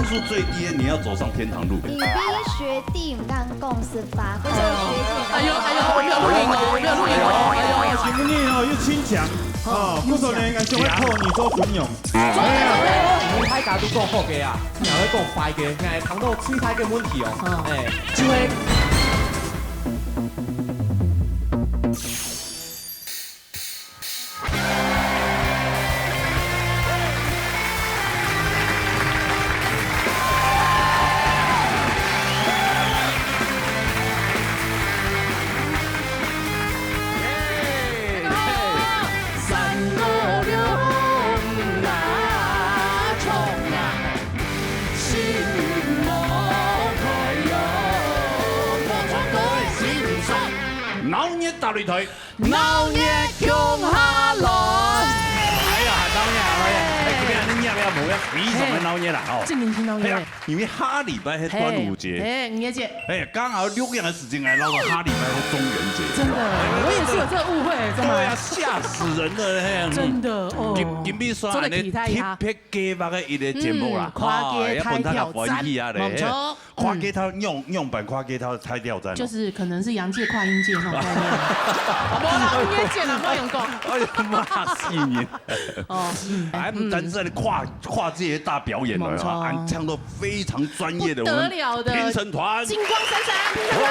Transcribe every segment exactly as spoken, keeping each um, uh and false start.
数最低的，你要走上天堂路。你必须学弟，你刚刚讲是吧？不是学姐。哎呦哎呦，没有录影哦，没有录影哦，哎呦。今天哦又清讲哦，不少人应该就会扣你周文勇。哎呀，你大家都讲好个啊，你还会讲坏个，哎，谈到最大个问题哦，哎，就会。闹热大擂台。 闹热共下來。哎呀，鬧热，鬧热！哎，今日恁熱呀，無呀，非常个鬧热啦，吼。正經係鬧熱。哎呀，因為下禮拜係端午節。嘿，五月節。哎，剛好錄影个時間還落到下禮拜係中元節。真的，我也是有這個誤會，真的。對啊，嚇死人了，嘿。真的哦。今，今晡日算恁呢，做得期待一下。特別計劃个一個節目啦，嗯，跨界，哦，要分大家歡喜啊咧。大挑戰，沒錯。 跨界大，仰，仰般跨界大，大挑戰哦？就是可能是陽界跨陰界那種概念。無啦，陰界啦，莫用講。哎呀，罵死人！哦，嗯，哎，毋單止跨，跨界大表演了，沒錯。還唱到非常專業的，不得了的，我們評審團。金光閃閃，評審團，哇。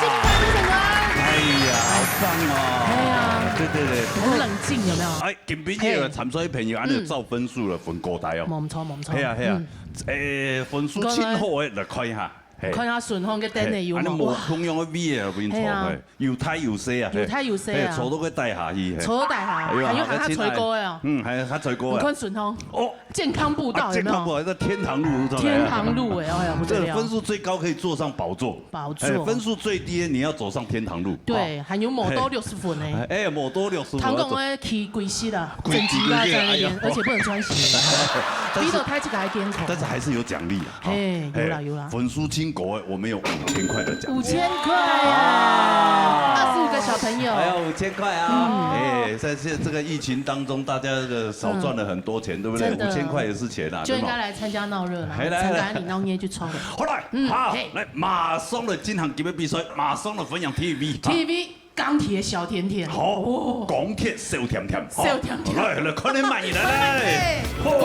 金光評審團。哎呀，好棒哦！哎呀，對對對。很冷靜，有沒有？哎，今晡日有參賽个朋友，還有照分數了，分高低哦。沒錯，沒錯。係啊，係啊。嗯。 誒，分數盡好个，來看一下。嘿。看一下順風个等下有無？嘿，恁呢無共樣个位个，我跟你講，嘿啊。嘿，有大有細啊，有大有細啊。嘿，坐到个底下去，嘿。坐到底下，哎喲，還有還較衰過个哦。嗯，還有較衰過个。你看順風，哦。健康步道有沒有？啊，健康步道，這天堂路，天堂路哎，哎呀，不得了。這分數最高可以坐上寶座。 寶座。哎，分數最低的，你要走上天堂路。對，哦。還有無到六十分呢。哎，哎，無到六十分。聽講愛去幾時啊？幾，整齊啊，幾個月，在那邊，哎呀。而且不能穿鞋。但是，比到太這個還艱苦。但是還是有獎勵啊，哈。嘿，有啦，哎，有啦。分數盡高的，我們有五千塊的獎金。五千塊啊！啊。二十五個小朋友。哎呀，五千塊啊！嗯。哎，在這，這個疫情當中，大家這個少賺了很多錢，嗯。對不對？真的。五千塊也是錢啊，就應該來參加鬧熱啦，對嗎？哎，來，來。參加你鬧熱就衝了。好來，嗯，好，嘿。來，馬 上來進行今日比賽，馬上來分享T V。T V鋼鐵小甜甜。好，哦。鋼鐵小甜甜。小甜甜。好，來，來，看你滿意，來，來。好。好。我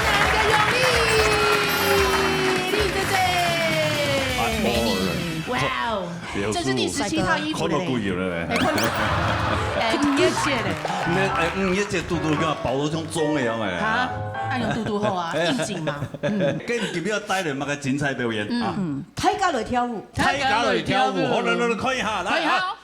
拿一個用力，麗姐姐。哎，美女，哦。哇哦，這是第十七套衣服了嘞。看到貴了嘞。哎，看到，哎，五月節嘞。那，哎，五月節嘟嘟，你看包到像粽一樣哎。啊，哎，用嘟嘟好啊，應景嘛。 嗯。該你今日要帶來麼个精彩表演啊？嗯，大家來跳舞。大家來跳舞，好，來，來，來，看一下，來，看一下。好。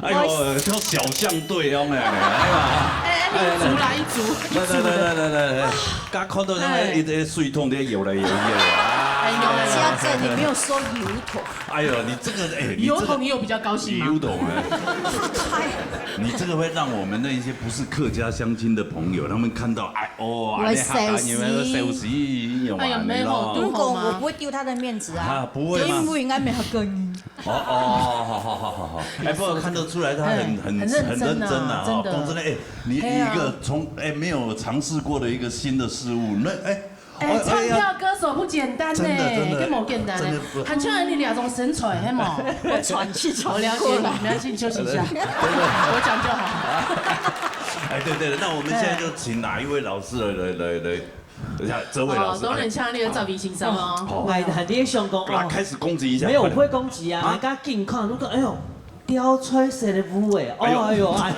哎呦，像小象队一樣哎，哎呀，哎，哎，竹篮一竹，一竹的。来来来来来来，刚看到那个哎一个水桶在摇来摇去啊。哎呦，哎呦。嘉正，你没有说油桶。哎呦，你这个，哎，你这个油桶你有比较高兴吗？油桶哎。太你这个会让我们那一些不是客家乡亲的朋友，他们看到，哎，哦，我会笑死。你们会笑死，有哎呀，没有，完了咯。对公公，我不会丢他的面子啊。啊，不会吗？因为应该没有跟你。哦哦，好好好好好。哎，不过看得出来他很哎，很很认真啊，很认真啊，哈，真的。讲真的，哎，你嘿啊。一个从哎没有尝试过的一个新的事物，那哎，哎，哎呀，唱跳歌手不简单呢，真的真的，更无简单呢。真的不。很像你两种身材，嘿嘛？我喘气喘不过来。我了解你，没关系，你休息一下，我讲就好。哎，对对对，那我们现在就请哪一位老师来来来来，等一下，这位老师，哦，当然像那个赵明先生哦。好，哎，很厉害，相公哦。来开始攻击一下，没有，我不会攻击啊，快点。人家近看，如果哎呦，吊彩色的舞哎，哎呦。哎呦，哎。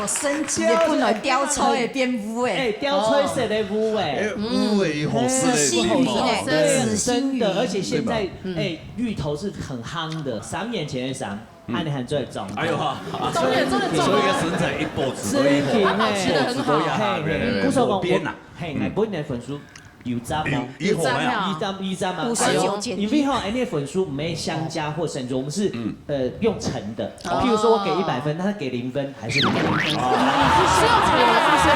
我升级了，本来吊彩的变舞哎。哎，吊彩色的舞哎。哎，舞哎，好适合你嘛。紫心鱼呢，对，紫心鱼。真的，而且现在，对吧？哎，芋头是很夯的，三年前的三，啊，你还在长。哎呦哈，中年，中年，中年。所以一个身材一步子都一样，真的很好吃得很好。都一样，嘿，嘿，嘿，不错，无边呐。嘿，嗯。日本的粉丝 有赞吗？有，有好呀。有赞啊。有赞，有赞吗？五十九点一。因为哈，哎，那个粉丝没相加或生成，我们是，嗯。呃，用乘的。哦。譬如说我给一百分，他给零分还是零分？哦。是用乘的，是不是？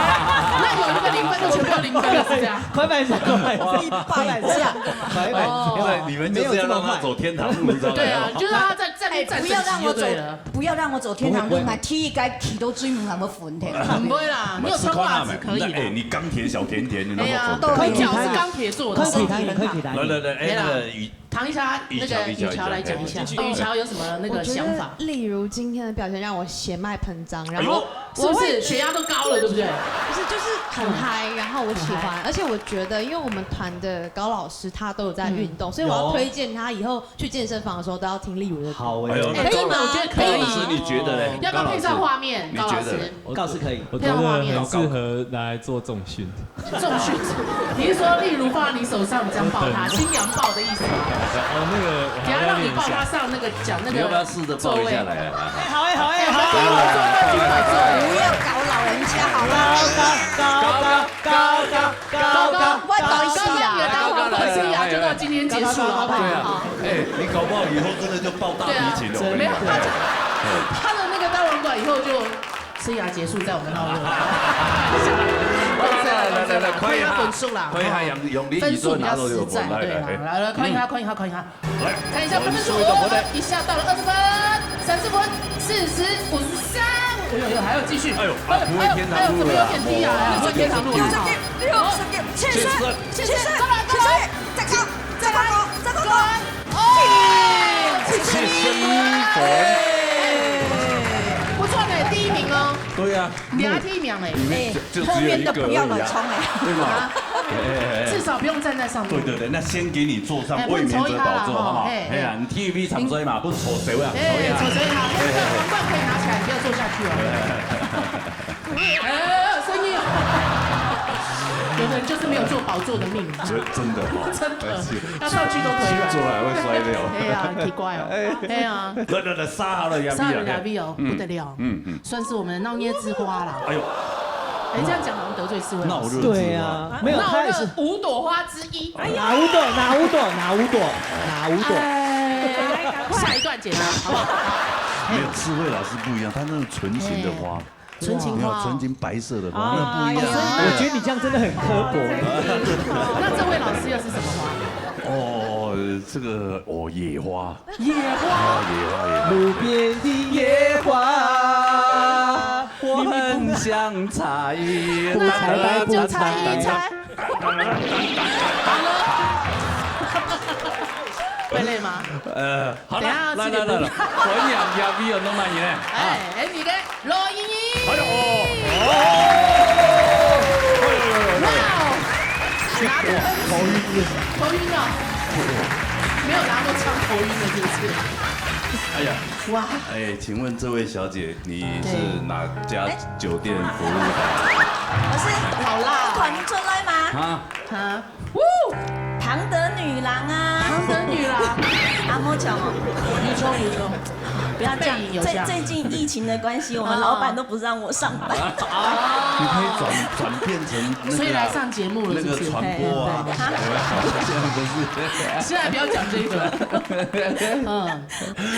那有一个零分就全部都零分了，是这样？快慢一下，快慢一下，一百这样。快慢一下。哦。因为你们就是要让他走天堂路，你知道吗？对啊，就是让他再，再，哎，再整齐就对了。不要让我走，不要让我走天堂路，不会，不会。还踢一个踢到最门口，我粉的。不会啦，你有穿袜子可以啦。哎，你钢铁小甜甜，你能够粉的。哎呀，腿脚是钢铁做的。可以，可以，可以，可以。来，来，来，哎，没啦。那个雨 唐一下，那个雨乔，雨乔，雨乔来讲一下，雨乔，雨乔。雨乔有什么那个想法？我觉得例如今天的表现让我血脉喷张，然后哎呦。是不是血压都高了，对不对？不是，就是很嗨，然后我喜欢，嗯。很嗨。而且我觉得，因为我们团的高老师他都有在运动，嗯。所以我要推荐他以后去健身房的时候都要听例如的歌。好欸。哎呦，那高老师，可以吗？我觉得可以。高老师，你觉得嘞？要不要配上画面？高老师，你觉得嘞？高老师。我告诉可以。我觉得很适合拿来做重训。 重训，你是说，例如放在你手上，你这样抱他，对。新娘抱的意思吗？哦，那个我还要练一下。等下让你抱他上那个，讲那个座位。你要不要试着抱一下来啊？哎，好欸，好欸，好欸。哎，好欸，好欸。不要搞老人家好吗？高高高高高高高高高高。我懂意思啦。高高高高。可是呀，就到今天结束了，好不好？对啊，哎，你搞不好以后真的就抱大提琴了，对啊，我跟你讲。没有，他就，他的那个大软管以后就 生涯结束在我们那里。来，来，来，看一下，看一下，杨，杨丽宇做拿到这个分数比较实在，对啦。来，来，来，看一下，嗯。看一下，看一下。来，看一下分数，分数的部分。哦，一下到了二十分、三十分、四十、五十三。哎呦，哎呦，还有继续。哎呦，啊，不会天堂路了啦。哎呦，哎呦，怎么有点低啊？哎呦，不会天堂路了。六十六，七十，七十，七十，再来，再来，再高，再高，再高。 哦，七十一分。不错呢，第一名哦。对啊。你还第一名哎。里面就，就只有一个而已啊。后面的不要乱冲哎。对嘛？啊，哎，哎，哎。至少不用站在上面。对，对，对，那先给你坐上卫冕者宝座，哎，不然抽一趴啦，好不好？哎，哎。哎呀，你T V B长衰嘛，不是抽谁啊？哎，抽谁啊？抽谁啊？哎，哎，哎。那个皇冠可以拿起来，你不要坐下去哦。哎，哎，哎，声音哦。有的人就是没有坐宝座的命。真，真的哦。真的。哎，是。 要上去都腿软。坐下来会摔掉。哎呀，奇怪哦。哎。哎呀。来，来，来，杀好了，亚比啊。杀了亚比哦，嗯。不得了。嗯，嗯。算是我们的闹捏之花啦。哎呦。哎，这样讲好像得罪四位老师。闹热之花。对啊，没有，闹热他也是五朵花之一。哎呀。哪五朵？哪五朵？哪五朵？哪五朵？哎，赶快。下一段解答，好不好？没有，四位老师不一样，他那种纯情的花。哎。 纯情花哦。没有，纯情白色的花，哦，那不一样。哎呀。我觉得你这样真的很刻薄。那这位老师又是什么花？哦，这个，哦，野花。野花。哦，野花，野花。路边的野花，我很想采。不采白不采。采一采。好了。会累吗？呃，好了，等一下来，来，来，来，欢迎亚比哦，弄满你呢。啊。哎，哎，你的 罗英英。哎呦，哦，哦，哎呦，哎呦，哎呦。哇哦，拿着分数。头晕。头晕哦。没有拿过枪头晕的，是不是？哎呀。哇。哎，请问这位小姐，你是哪家酒店服务的？对。我是老辣。团出来吗？啊？啊？呜！唐德女郎啊。唐德女郎。阿嬷講哦，有錯有錯，不要這樣，背影有像。最最近疫情的關係，我們老闆都不讓我上班。你可以轉轉變成那個啊，所以來上節目了，那個傳播啊，是不是？嘿，對。有沒有？這樣就是。現在不要講這一段。嗯，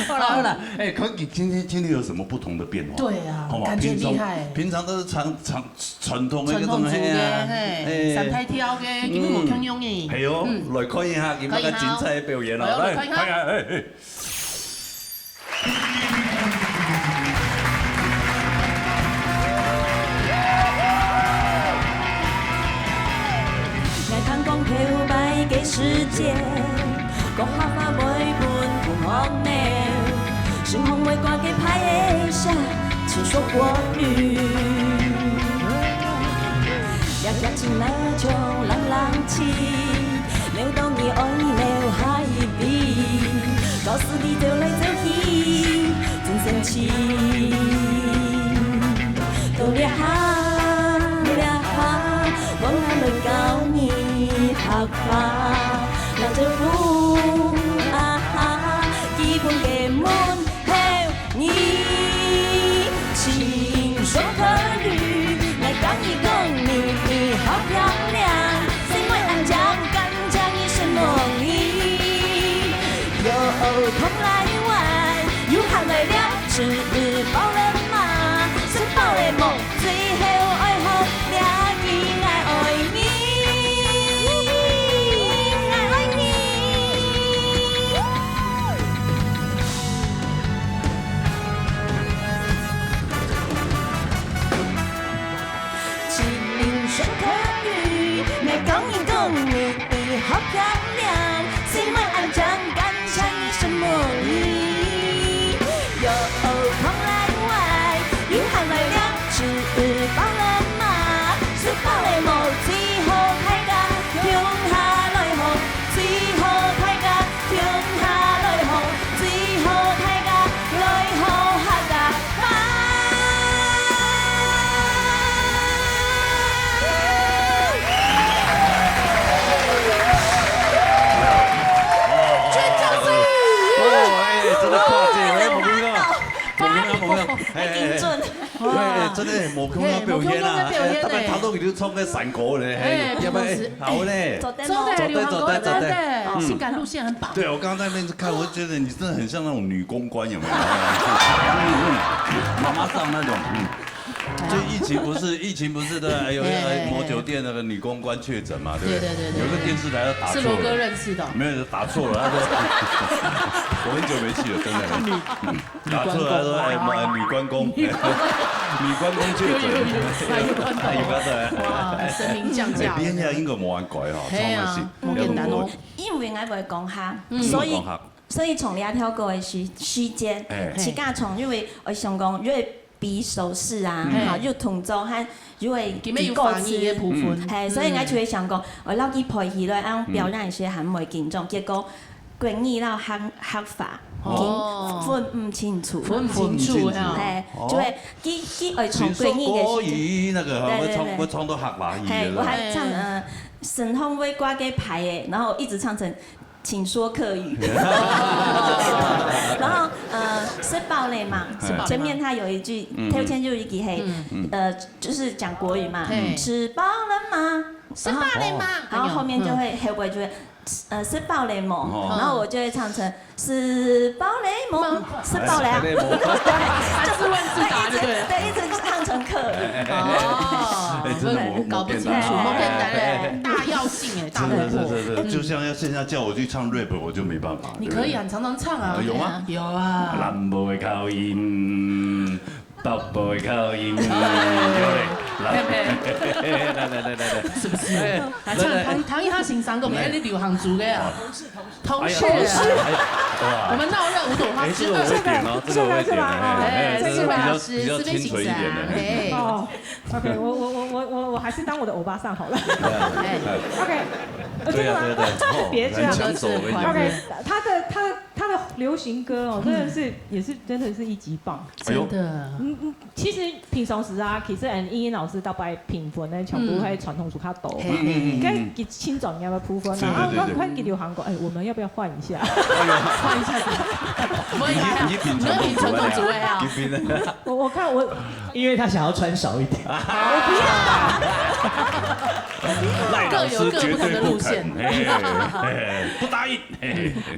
好了好了，哎，可你今天今天有什麼不同的變化？對啊，好不好？感覺厲害。平常平常都是傳傳傳統的那種，傳統族的，嘿啊，嘿，嘿，三大調的，根本無共樣的。嗯，係哦，嗯，來看一下今天个精彩的表演哦，來，來，來看一下，看一下，嘿嘿。𠊎聽講頭擺个時節，講客話會分同學罵，身項會掛个牌仔寫，請說國語。這隻情若像冷冷清，冷到你愛流下一滴，教室裡走來走去，真生趣。到這下，這下，我拿來教你客話，老師傅啊，基本个問 候你，請說客語，𠊎教你講你好漂亮，心會恁靚，感謝你承蒙你。有空來玩，有閒來尞，吃飽了嗎？食飽了無？ 最後愛學這句，𠊎愛你，𠊎愛你。請說客語，𠊎教你講你好漂亮，心會恁靚，感謝你承蒙你。有空來玩，有閒來尞， 吃飽了嗎？食飽了無？最好大家共下來學，最好大家共下來學，最好大家來學客家話。哦，哎，真的跨界，哎，我跟你講，我跟你講，我跟你講，哎，哎，哎。 哎，真的，無共樣表演啊！嘿，無共樣个表演呢。哎，大概頭到尾就唱个山歌咧，嘿，嘿，要不然，平常時，哎，好咧。做得哦。做得，做得，做得，做得。哦，嗯。性感路線很棒。對，我剛剛在那邊看，我就覺得你真的很像那種女公關，有沒有？嗯，嗯，媽媽桑那種，嗯。就疫情不是，疫情不是的，有，嘿，嘿，嘿。某酒店那個女公關確診嘛，對不對？對，對，對，對，有一個電視台要打錯了。是羅哥認識的哦。沒有，打錯了，他說，我很久沒去了，真的。女 打出來說，哎，女關公啊。女關公，女關公確診。有，有，有，有看到。哎，有看到，哎。哇，聲名降價了。哎，邊仔應該無恁改吼，嘿啊，創个新，無簡單哦。因為𠊎會講客，嗯。所以，講客。所以從這條歌个時，時間，哎。自家從因為𠊎想講，因為比手勢啊，嗯。哈，又動作和因為今日有翻譯个部分。嗯。嘿，所以𠊎就會想講，𠊎摎佢配起來，恁樣表演一下還毋會緊張。嗯。結果 國語摎客，客話，哦。已經分毋清楚。分毋清楚，分毋清楚。嘿，哦。就會，佢，佢愛唱國語个時節。其實國語那個，哈，對，對，對。會唱，會唱到客話去的。嘿，𠊎還唱，呃，身項會掛个牌仔，然後一直唱成，請說客語。然後，呃，食飽了嗎？食飽了嗎？前面他有一句，嗯。頭前就有一句，嘿，嗯。呃，就是講國語嘛，嘿。吃飽了嗎？食飽了嗎？然後，然後後面就會，哦。後尾就會， 呃，食飽了無？哦。然後我就會唱成，食飽了無？食飽了啊。哎，食飽了無？就是問自答就對了。對，一直，對，一直唱成客語。哎，哎，哎，哎。哦，哎，真的，我，搞不清楚，我簡單嘞，哎，哎，哎。大要性哎，大突破。真的，真的，真的，嗯。就像要現在叫我去唱rap，我就沒辦法，你可以啊，對不對？你常常唱啊。啊，有嗎？有啊。南部的口音， 北部的口音，有嘞，來，來，來，來，來，來。是不是？哎，啊，唱，來，來。唐，唐一哈先生个，我們流行族个啊。同事，同事。同事。哎呀，同事，哎，哇。我們鬧熱五朵花，哎，這個我會點哦，這個我會點，這個，這個是嗎？哎，哎，這個是嗎？這個比較，比較清純一點的。哎。哦，OK，我，我，我，我，我，我還是當我的歐巴桑好了。對啊，哎。OK，呃，對啊，真的嗎？對啊，對啊，哦，別這樣。很搶手，我跟你講。OK，他的，他的，他他的流行歌哦，真的是，也是，真的是一级棒。哎呦。真的。嗯，嗯，其實平常時啊，其實俺英英老師大概評分呢，全部會傳統組較多。嗯。嘿，嘿，嘿。跟其實青少年的部分啊，是，對，對，對。然後我看流行歌，哎，我們要不要換一下？哎呦。換一下什麼？我們也你，你評傳統組的啊？你評傳統組的啊？你評的。我，我看我因為他想要穿少一點。我不要。賴老師絕對不肯，各有各不同的路線。嘿，嘿，不答應。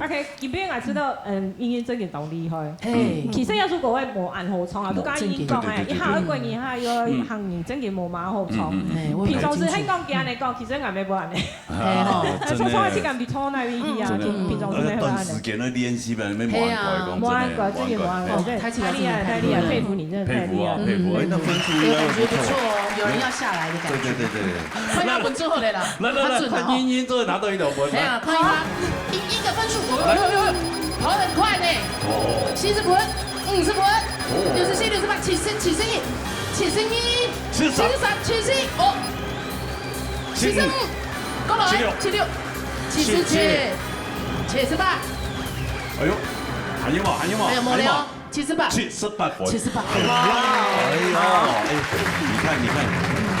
OK，今晡日𠊎知道，嗯，英英真个當厲害。嘿。其實有時候𠊎無恁好唱啊，就講英英講誒，一下愛過年，一下又要客語，真个無麼好唱。嗯，嗯，嗯。嘿，我平常時很講佢恁樣講，其實𠊎也無恁樣。嘿吼。哎，唱唱个時間比唱那邊一樣，真的。平，平常時沒有恁樣。要等時間來練習吧，沒無恁乖，嘿啊。講真的，無恁乖，真个無恁乖，無恁乖。真的太厲害，太厲害，佩服你，真的太厲害。佩服啊，佩服。哎，那分數應該會不錯。有感覺不錯哦，有人要下來的感覺。對，對，對，對，對。 看一下分數好了啦，來，來，來，較準哦。看英英做得拿到一條分。哎呀，看一下英英的分數，有，有，有，有，跑得很快呢。哦。七十分，五十分，哦。六十七、六十八、七十、七十一、七十二、七十三、七十三、七十一，哦。七十五，七十五，過來，七十六，七十六，七十七，七十八。哎呦，還有嗎？還有嗎？還有嗎？還有嗎？沒有，沒有了。 七十八。七十八分。七十八分。哎呀，哎呦，哎，你看，你看，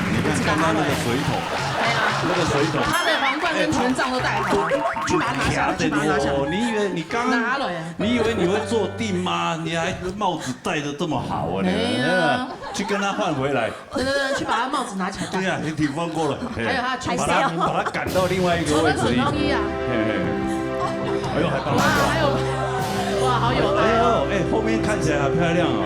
你看剛剛那個水桶，哎呀，那個水桶，他的皇冠跟權杖都帶好了，哎，去把它拿下來，去把它拿下來。哦，你以為你剛，拿了呀。你以為你會坐定嗎？你還帽子戴得這麼好啊，你，沒有。哎呀，去跟他換回來。 對，對，對，去把他帽子拿起來戴。對呀，你挺放過了。嘿。還有他的裙子。把他，把他趕到另外一個位置。除了可能一樣。嘿，嘿，嘿。哎呦，還幫他掛。哇，還有，哇，好有愛哦。哎呦，哎，後面看起來好漂亮哦。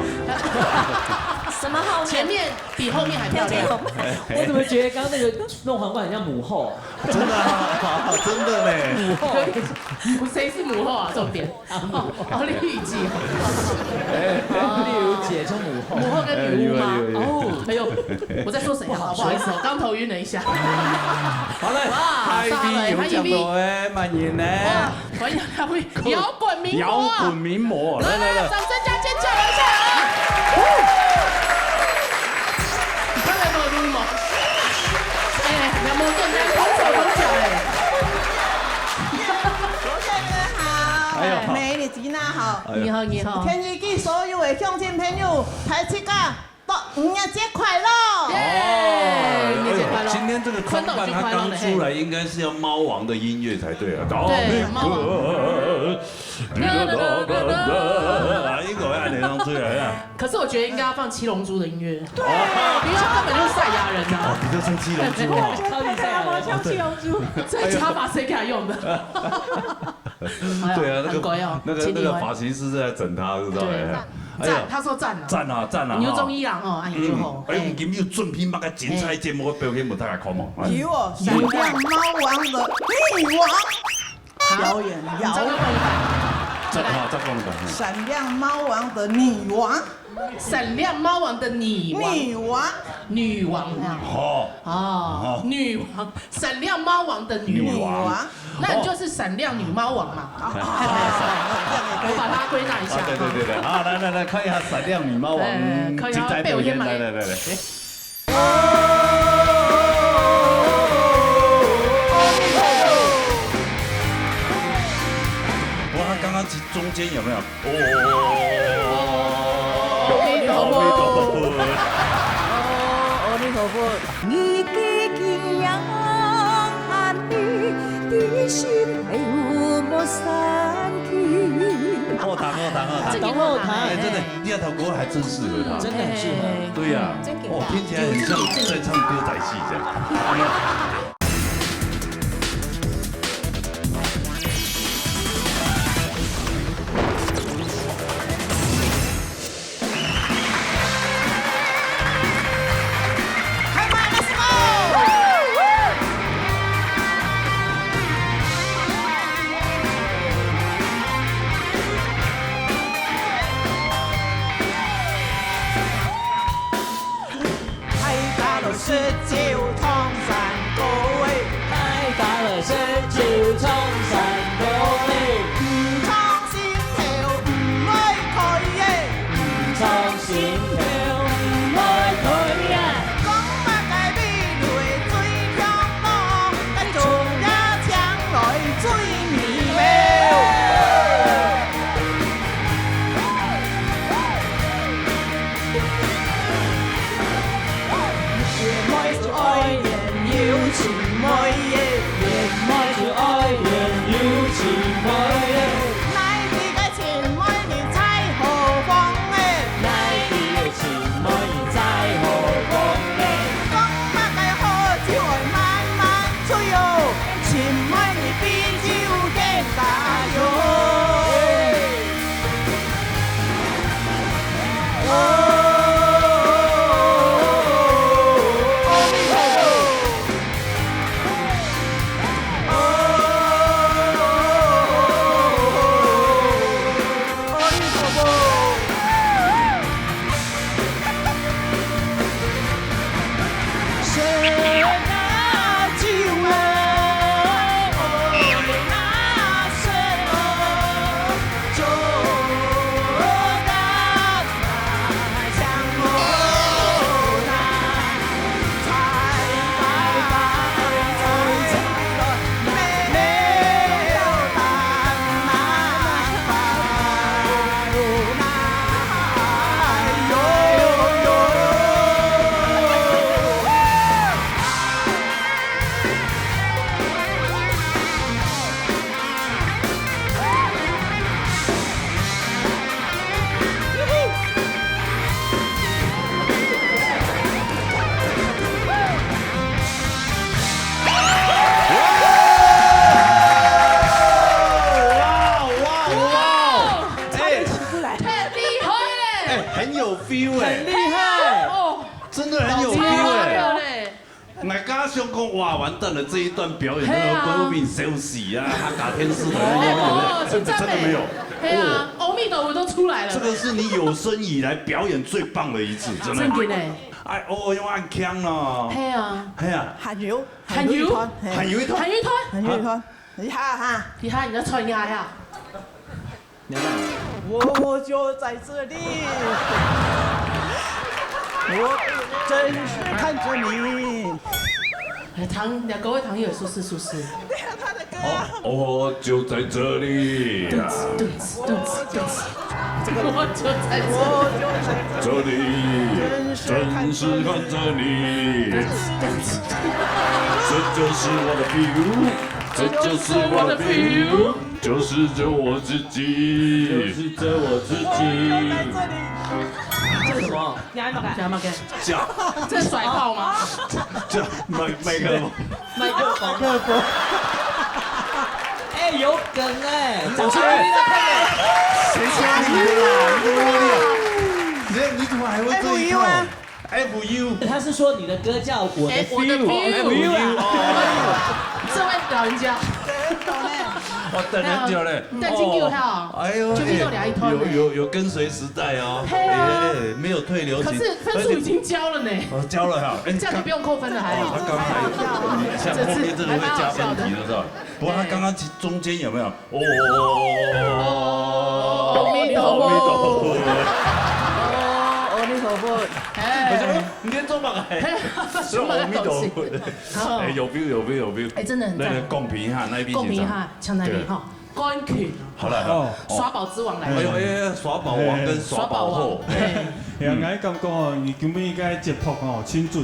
什麼後面？前面比後面還漂亮。前面有。哎，哎。我怎麼覺得剛剛那個弄皇冠很像母后啊？真的啊，真的嘞。母后。可以，誰是母后啊？重點。 哦，哦，麗玉姐。哎，麗玉姐就母后。母后跟女巫嗎？哎，有啊，有啊，有啊。哦，哎呦，我在說誰啊？不好說。不好意思哦，剛頭暈了一下。好嘞，哇，下一位有獎到的，歡迎你。歡迎來，搖滾名模。搖滾名模，來，來，來。掌聲加尖叫一下啊！你看到沒有，麗玉姐？哎，兩毛更加空手空脚哎。 罗帅哥好，哎呦，好。美丽吉娜好。哎呦。你好，你好。天一给所有的鄉親朋友，大自家，五月節快樂！耶，哦，五月節快樂。哎呦，今天這個裝扮，他剛出來應該是要貓王的音樂才對啊。對，貓王。啊，一個要臉上出來啊。 可是我覺得應該要放七龍珠的音樂。對，因為他根本就是賽亞人啊。哦，比較像七龍珠哦。我覺得看起來好像七龍珠。這假髮誰給他用的？對啊，那個，很乖哦，那個，那個髮型師是在整他，是不是？對，哎呀，讚，他說讚啊。讚啊，讚啊，你有中意啦，哦，哎，就好。嗯，哎，哎。你有準備麼个精彩節目表演給大家看嗎？有哦，閃亮貓王的女王。 表演，搖滾。再講一擺。再講，再講一擺，嗯。閃亮貓王的女王。閃亮貓王的女王。女王。女王啊。哦。哦，哦。女王，閃亮貓王的女王。女王。那你就是閃亮女貓王嘛。哦。我把它歸納一下。啊，對，對，對，對。好，來，來，來，看一下閃亮女貓王，哎，看一下，精彩表演，背後先來。來，來，來，來。 哇，他剛剛其實中間有沒有？哦，阿彌陀佛。哦，阿彌陀佛。你的形象，你的心有無散去？好聽，好聽，好聽。這個好聽。哎，真的， 你那條歌還真適合他。真的很適合。哎，對呀，嗯，真的。哦，聽起來很像在唱歌仔戲這樣。開麥，let's go！ 大家都食酒唐山歌， feel 哎，很厉害。哦，真的很有 feel 哎。好厉害哦嘞。我刚刚想讲，哇，完蛋了，这一段表演，嘿啊。那个歌迷休息啊，他打天使的那些，哦，真的没有。是真的。嘿啊，阿弥陀佛都出来了。这个是你有生以来表演最棒的一次，真的。真的呢。哎，哦，用暗腔哦。嘿啊。嘿啊。還有，還有一團，嘿。還有一團。還有一團。還有一團，你哈哈。你哈，你再唱一下呀。 我就在这里，我正是看着你。哎，唐，两个位唐友是不是？是不是？对啊，他的歌啊。哦，我就在这里。对对对对，我就在这里。这里，正是看着你。这就是我的 feel，这就是我的 feel。 就是做我自己。就是做我自己。这是什么？你还没改？讲嘛，讲。这，这甩炮吗？这，麦，麦克风。麦克风。麦克风。哎，有梗哎，掌声鼓励他，快点。谁教你的啦？你怎么会这样？你怎么还会这一套？哎，我有啊。 F U。他是说你的歌叫我的 哎，我的 feel。feel。F U 啦。哦。这位老人家。哦，等很久了。等很久了。哦，哎呦，全部都聊一通。哎，有，有，有跟随时代哦。嘿啊。哎，没有退流行。可是分数已经交了呢。而且，哦，交了哈。哎，这样就不用扣分了，还好。哦，他刚才，你像后面这个会加分题的是吧？还蛮好笑的。不过他刚刚其，中间有没有？ 哦，阿弥陀佛。阿弥陀佛。哦，阿弥陀佛。哎。我说，哎，你在做嘛？哎，什么东西？阿弥陀佛。哎，有 feel，有 feel，有 feel。哎，真的很赞。那个公平哈，那一边公平哈，请上。抢那边哈。对。冠军。好了，好了。哦。耍宝之王来了。哎呦，哎，哎，耍宝王跟耍宝后。耍宝王。哎。哎呀，我感觉哦，你根本应该节拍哦，清准。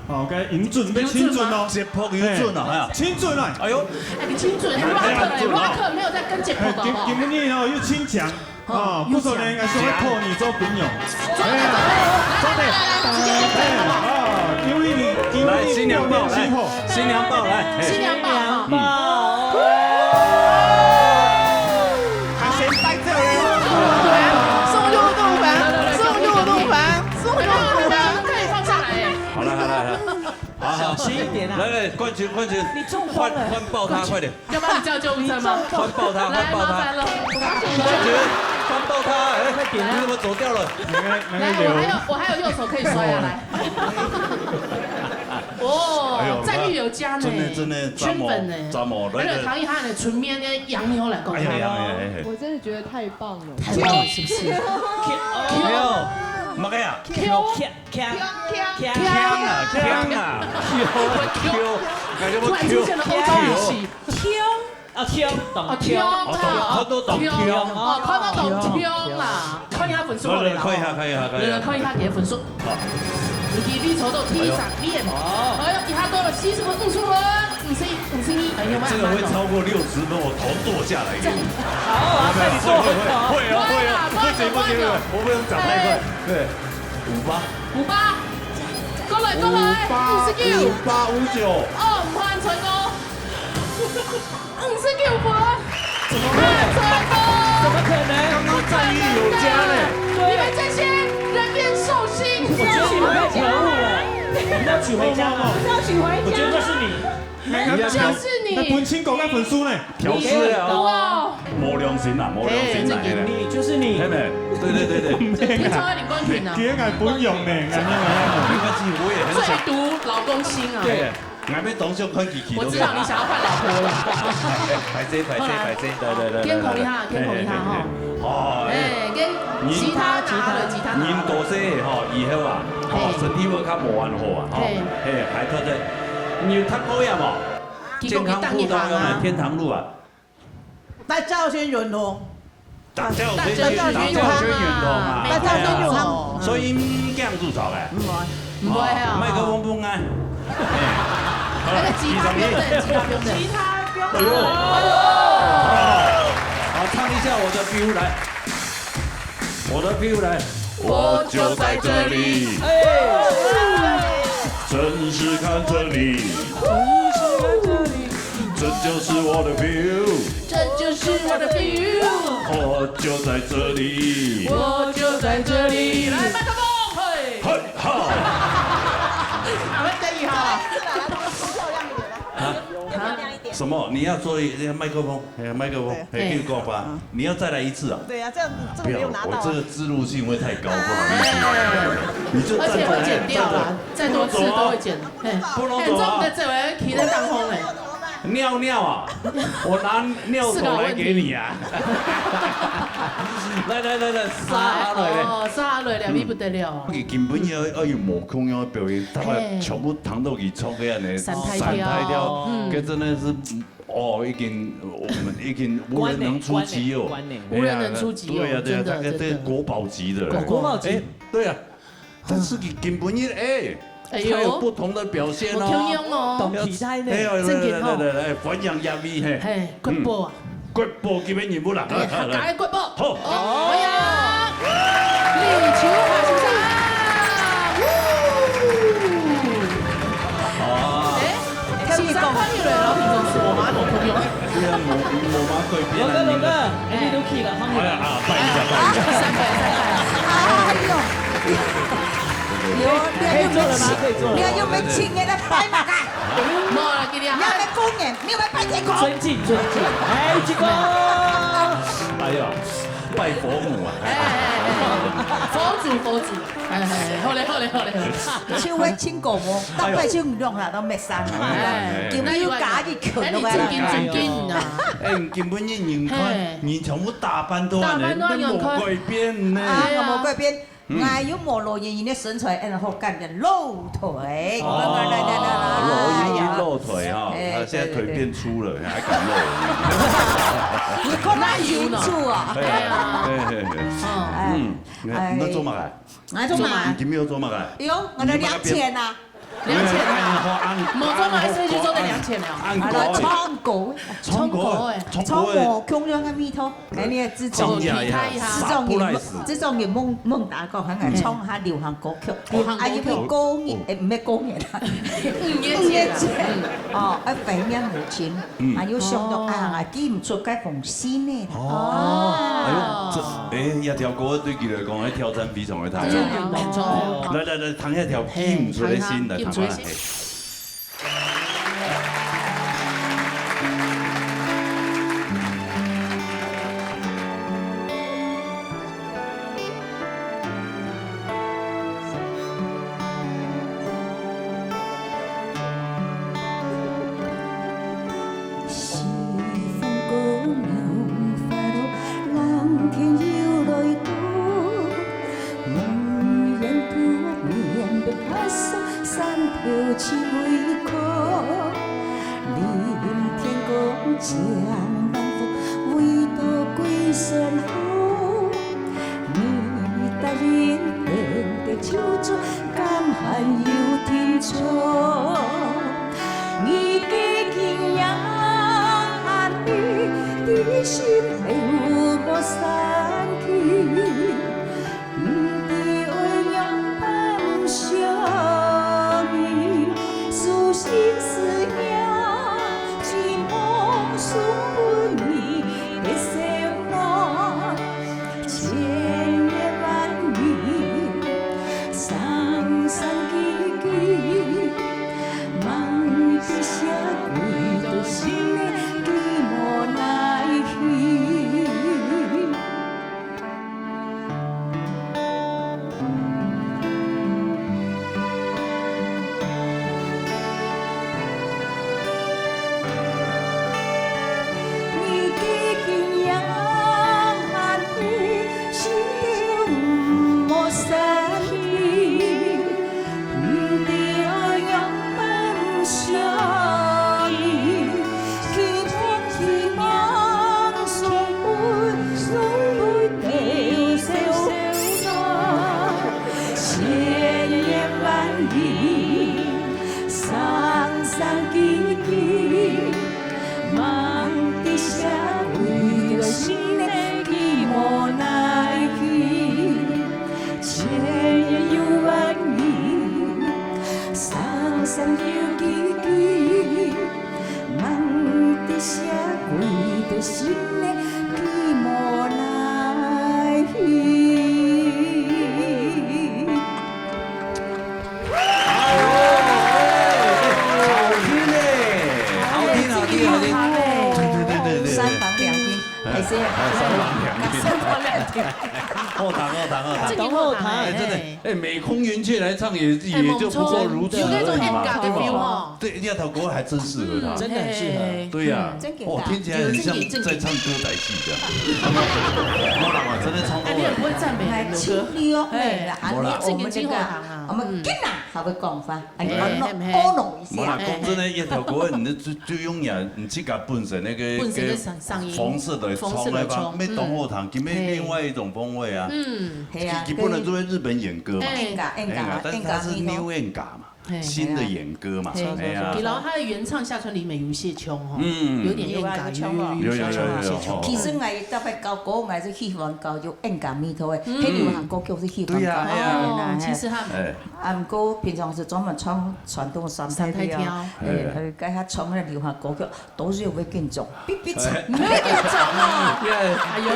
哦，該音准，有準嗎？清準哦。節拍有準哦，嘿，哎呀。清準啊。哎呦。哎，你清準，哎，rock，哎，rock沒有在跟節拍的哦。哎，今，今日哦，又清強。哦，哦，又強。不錯呢，應該是會靠你做朋友。哎呀，做得，哎，哦，因為你，因為你來，新娘抱，來，新娘抱，來，嘿。新娘抱，哈。嗯。還先帶這位。送入洞房，送入洞房，送入洞房。可以放下來耶。好了，好了，好了。 好，好。小心一點啊。來，來，冠群，冠群，你中風了。換，換抱他，快點。要幫你叫救護車嗎？換抱他，來，換抱他。麻煩了。冠群，換抱他，哎，快點啊。你怎麼走掉了？那個，那個來，我還有，我還有右手可以摔啊，來。哦，哎呦，讚譽有加呢，真的，真的，圈粉呢。讚哦，讚哦，來，來。而且唐奕他的唇邊那些洋妞來講，哎呀，哎呀，哎呀，哎呀。我真的覺得太棒了。太棒了，是不是？哎呦，麼个呀？Q。 鏘，鏘，鏘啊，鏘啊，鏘，鏘，感覺要突然出現了歐洲語系。鏘，啊，鏘，懂，哦，鏘，鏘，哦，懂，看到懂，鏘，哦，看到懂，鏘啦。看一下分數好了啦，來，來，看一下，看一下，看一下。來，來，看一下你的分數。好。你第一組都第一場練。哎呦。哎呦，其他都有四十分、五十分。 五十一，五十一，哎，有沒有？這個會超過六十分，我頭剁下來給你。好啊，那你做很好。會哦，會哦，哇，不行，不行，不行，我不能講太快。哎。對，五八。五八，過來，過來，五八，五十九。五八五九。哦，毋還成功。五十九分，怎麼會？還成功。怎麼可能？剛剛讚譽有加呢。你們這些人面獸心。我覺得你們太可惡了，你們要娶回家嗎？不是要娶回家嗎？我覺得那是你。 就是你。那分清楚該分數呢？挑事啊。哇。無良心啊，無良心啊，嘿，嘿，嘿。你，就是你。嘿咩？對，對，對，對。聽說要領冠軍啊。今天還不用呢，哎呀，哎呀。沒關係，我也很想。最毒老公心啊。對，還沒當上看琪琪都可以。我知道你想要換老婆了。哎，哎，歹勢，歹勢，歹勢，對，對，對，對，對。天空一下，天空一下哈。嘿，嘿，嘿，嘿。哦，哎，跟吉他拿了，吉他拿了。人大細吼，以後啊，吼，嘿。身體會較無恁好啊，吼。嘿。嘿，還特別，你有讀過呀無？ 健康步道用的天堂路啊。大教宣圓通。大教宣，大教宣圓通啊。大教宣圓通啊。大教宣圓通。哦，所以毋驚蛀草个。毋會。毋會哦。哦，麥克風放開。嘿。好了，那個吉他不用等，吉他不用等。吉他不用等。哎呦。哎呦。好，唱一下我的 feel 來。 我的 feel 來。我就在這裡，哎。正是看著你，這就是我的 feel，這就是我的 feel。我就在這裡，我就在這裡。來，麥克風。什么？你要做一个麦克风，哎，麦克风，对。哎，给我挂吧。嗯。你要再来一次啊？对啊，这样子，这个没有拿到啊。不要，我这个置入性会太高，不好意思。哎。你就站着，而且会剪掉啊，哎，站着，再多次都会剪。不能走啊。哎，不能走啊。哎，你这样子，我要提在当中哎。尿尿啊！我拿尿斗来给你啊！来来来来，撒下来嘞。哎，哦，撒下来了，嗯。你不得了啊。佢根本要，要有無共樣个表演，大家嘿。全部躺到佢床个安尼，散開掉。散開掉，嗯。這真的是 哦，已經，我們已經無人能出其右。關呢，關呢。無人能出其右，對啊，對啊，真的，大概這真的。國寶級的了。國寶級。哎，對啊，但是佢根本一，哎，哎喲。他有不同的表現哦。無共樣哦。當期待呢。哎喲，正經哦。來，來，來，來，來，歡迎亞美，嘿。嘿，國寶啊。嗯。國寶級的人物啦。哎，客家的國寶。好。哦，歡迎。李秋霞先生。哦。哎。 先生朋友來咯，平常時我們無朋友。對啊，無，無嘛改變啊，哥哥，哥哥，你們。哎，你都去了，他們。哎呀，啊，拜一下，拜一下。三拜，三拜。哎喲，有，你還有沒有請，可以做了嗎？可以做了嗎？你還有沒有請人家拜嘛？無啦，今天。你還沒公演，你有沒有拜天公？尊敬，尊敬。哎，這個。哎呀，拜佛母啊。哎，哎，哎，哎，佛祖，佛祖。 哎，哎，哎，好咧，好咧，好咧，好咧。像我親姑母，大概就用下到滅山嘛，哎，哎，哎。今日又加一口落來啦。哎，你正經正經啊。哎，你根本人看，嘿。人全部打扮到恁樣，打扮到恁樣，都無改變呢。啊，對啊。我無改變，嗯。𠊎又無老年人的身材，恁好看的露腿。哦，來，來，來，來，來，老年人露腿哈，哎呀。哎，他現在腿變粗了，對，對，對。還敢露？你看那有呢。那有呢。哎，哎，哎，哎。嗯。嗯。 你，哎。你做麼个？𠊎做麼个？你今晡日做麼个？哎喲，𠊎來領錢啊。領錢啊。無做麼个，所以就做得領錢了。啊，來唱歌。唱歌。唱歌欸。唱歌欸。唱歌，共樣个味道。哎，你也自己，自己體驗一下。自己，自己夢，夢達講，還愛唱下流行歌曲。流行歌曲。啊，因為過年，哦。哎，毋係過年啊。五月節啊。五月節。嗯。哦，哎，懷念母親。 嗯。還有想到，哦。啊，記毋出該封信呢。哦。哦。哎喲，這，哎，這條歌對佢來講，哎，挑戰非常的大。嗯，沒錯。來，來，來，聽一條記毋出个信，來，聽下，記毋出个信。嘿。 西风过，浪花落，蓝天又来到。门沿途，面壁白霜，山头七围靠。林天光，江南风，唯独归山好。 你答应等得秋春，甘寒又停坐。你个景阳安的，地心有无散去？你的爱娘盼想你，苏醒思念，寂寞送分你的寂寞。 千言万语，声声句句，望得下归途心的寂寞来去。好聽，好聽，好聽。真个好聽，哎，真的，哎，哎，美空云雀來唱也，哎，也就不過如此而已嘛，沒錯，有那種演歌的feel哦。對，那條歌還真適合他。嗯，真的很適合。哎，對呀，嗯，真的哦，聽起來很像在唱歌仔戲這樣。沒有啦，我真的唱過了。哎，你很會讚美人的歌。哎，真的哦，哎，沒啦，我們那個，正經好聽啊。我們今仔還會講話。 哎，哎，我弄，嘿，嘿。我弄一下。無啦，講真个，一條歌，你就，就用呀，你自家本身那個，本身的嗓，嗓音，方式來唱的吧，方式來唱，沒當好聽，嗯。今天另外一種風味啊。嘿。嗯。係啊，佢，佢本來就係日本演歌嘛。哎。演歌，演歌，哎呀，但是它是演歌，new演歌嘛，嘿。新的演歌嘛，嘿。哎呀。然後它的原唱夏川里美有些腔吼，嗯。有點演歌，有，有，有，有，有，有，有，有，有，有，有。其實𠊎特別搞歌，𠊎係喜歡搞就演歌味道个，嗯。該流行歌曲係喜歡搞。對呀，哎呀。哦，其實他們，哎。啊，毋過平常時專門唱 傳統三大調，三大調。哎，哎，該下唱个流行歌曲，都係有會緊張，嗶嗶唱，哎。嗶嗶唱哦。哎喲。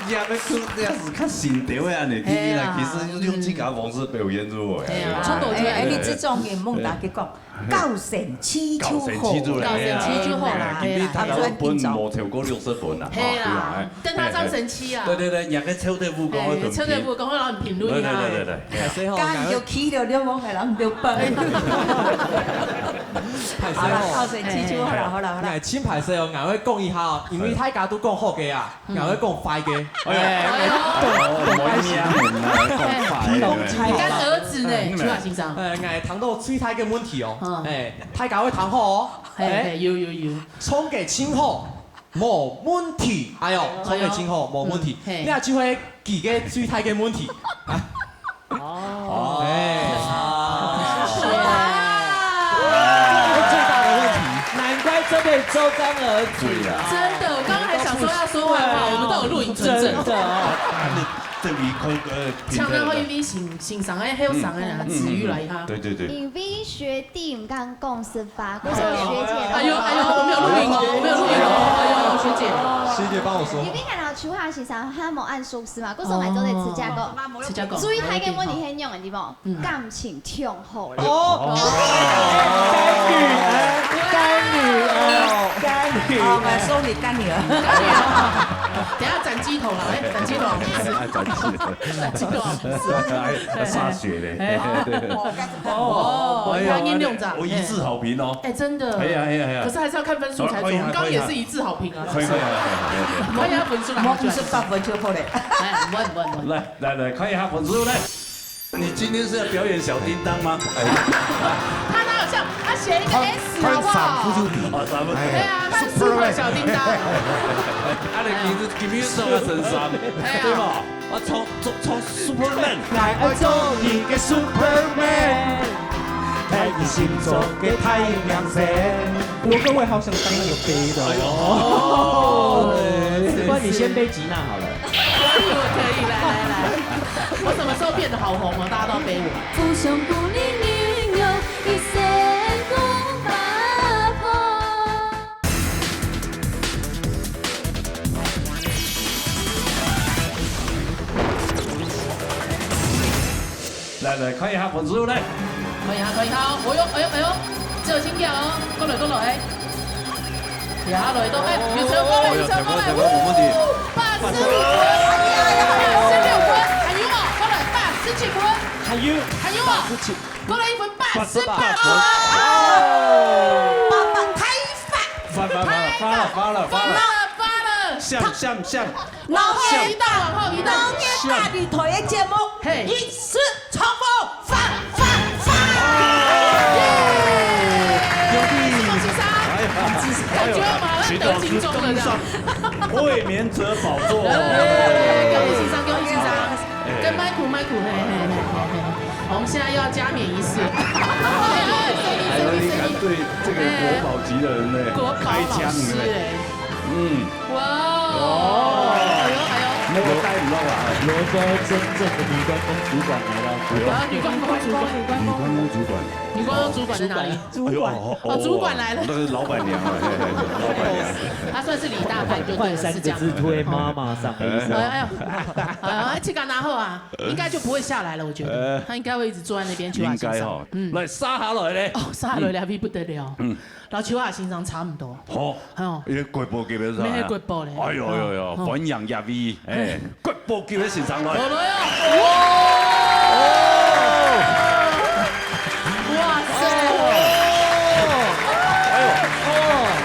也要去，也係較新潮个恁呢，其實啦，哎呀，其實用自家方式表現出來。哎呀，哎，衝動出來。哎，哎，你這種人，莫打佢講，哎。高聲起就好。高聲起就好。高聲起就好啦，哎，今天大家都分無超過六十分啦，哎呀，吼，對吧？哎。 等下張神七啊。對，對，對，你還可以抽對武功，哎，抽對武功，然後你評論一下。對，對，對，對，對。哎，所以吼，該你就起了，你莫害人就敗。歹勢哦。好啦，好，神七就好了，好了，好了。哎，真歹勢哦，𠊎會講一下哦，因為大家都講好个啊，𠊎會講壞个。哎呀，哎，哦，無意思啊，講壞个。你干兒子呢，邱華先生？哎，𠊎談到最大个問題哦，嗯。哎，大家會談好哦。哎，哎，有，有，有。唱个真好。 無問題。哎喲，哎喲。唱个真好，無問題。嗯，嘿。這就係佢个最大个問題。啊。哦。哎。哇。這是最大的問題。難怪這輩子做乾兒子。對啊。真的，我剛剛還想說要說壞話，我們都有錄影存證。真的哦。啊，你等於可以，呃，評論了。像那個一定欣，欣賞，哎，還有賞，哎，嗯，子瑜來一下。嗯，嗯，嗯，對，對，對。因為學弟毋敢講實話，故所學姐都哎喲，哎喲，我沒有錄影哦，我沒有錄影哦，哎喲，學姐。學姐幫我說。因為𠊎摎秋霞先生還無恁熟識嘛，故所𠊎做得直接講。哦，直接講。最大个問題係仰般，你知無？嗯。感情忒好了。哦。哦。乾女兒，乾女兒，乾女兒。哦，我送你乾女兒。等一下斬雞頭了，哎，斬雞頭。哎，斬雞頭。斬雞頭。哎，歃血嘞。哎。哦，哦，哎呀，他音量咋？我一致好評哦。哎，真的。哎呀，哎呀，哎呀。可是還是要看分數才準，我們剛剛也是一致好評啊。可以，可以，可以，可以，可以。看一下分數啦。我五十八分就好了。哎，穩，穩，穩。來，來，來，看一下分數，來。你今天是要表演小叮噹嗎？哎。他哪有像？他寫一個S好不好？他，他上不就比。哦，上不就比。對啊，他是 Superman 小叮噹。啊，你今日，今日送個神衫，哎呀。對吧？ 我唱，唱，唱Superman。𠊎愛做你个Superman，在你心中个太陽神。我各位好想當那個飛的哦。哎喲。不然你先飛吉娜好了。可以，我可以，來，來，來。我什麼時候變得好紅哦？大家都要飛我。來，來，看一下分數，來。看一下，看一下哦。哎喲，哎喲，哎喲，這有情調哦。過來，過來。下來到，哎，有成功了，有成功了。哦，有成功，成功，沒問題。哦，八十五分，八十六分，還有哦，過來，八十七分。還有。還有哦。八十七。 過來一分八十八分。八十八分。八八，太發。發，發，發了，發了，發了，發了。發了，發了。響，響，響。往後移動，往後移動。當年大舞台个節目，嘿。一次重複，發，發，發。耶！恭喜，恭喜。哎呀，感覺好像得金鐘了這樣。徐導師登上衛冕者寶座。恭喜先生，恭喜先生。哎。跟麥克，麥克，嘿，嘿，嘿，嘿，嘿。 我們現在又要加冕儀式。哎，哎，哎，還有你敢對這個國寶級的人呢，國寶老師，開槍呢？哎。嗯。哇哦。哦。哎喲，哎喲。那個帶不到啊。羅哥真正的女關公主管來了。啊，女關公主管。女關公主管。女關公主管在哪裡？主管。哎喲，哦，哦，主管來了。那個老闆娘啊，嘿，嘿，老闆娘。她算是李大牌就對了，換三個字，是這樣。突然媽媽桑的意思。哎，哎喲。哎喲，這個然後啊， 應該就不會下來了，我覺得。呃，他應該會一直坐在那邊去啊，應該哈。先生。嗯。來，續下來咧。哦，續下來咧，嗯。還不得了。嗯。摎秋霞先生差毋多。好。哦。因為國寶級別上來啊。咩國寶咧。哎喲，哎喲，哎喲，哦。歡迎各位，哎，嘿。國補給个先生來。有沒有？哇塞！哎呦，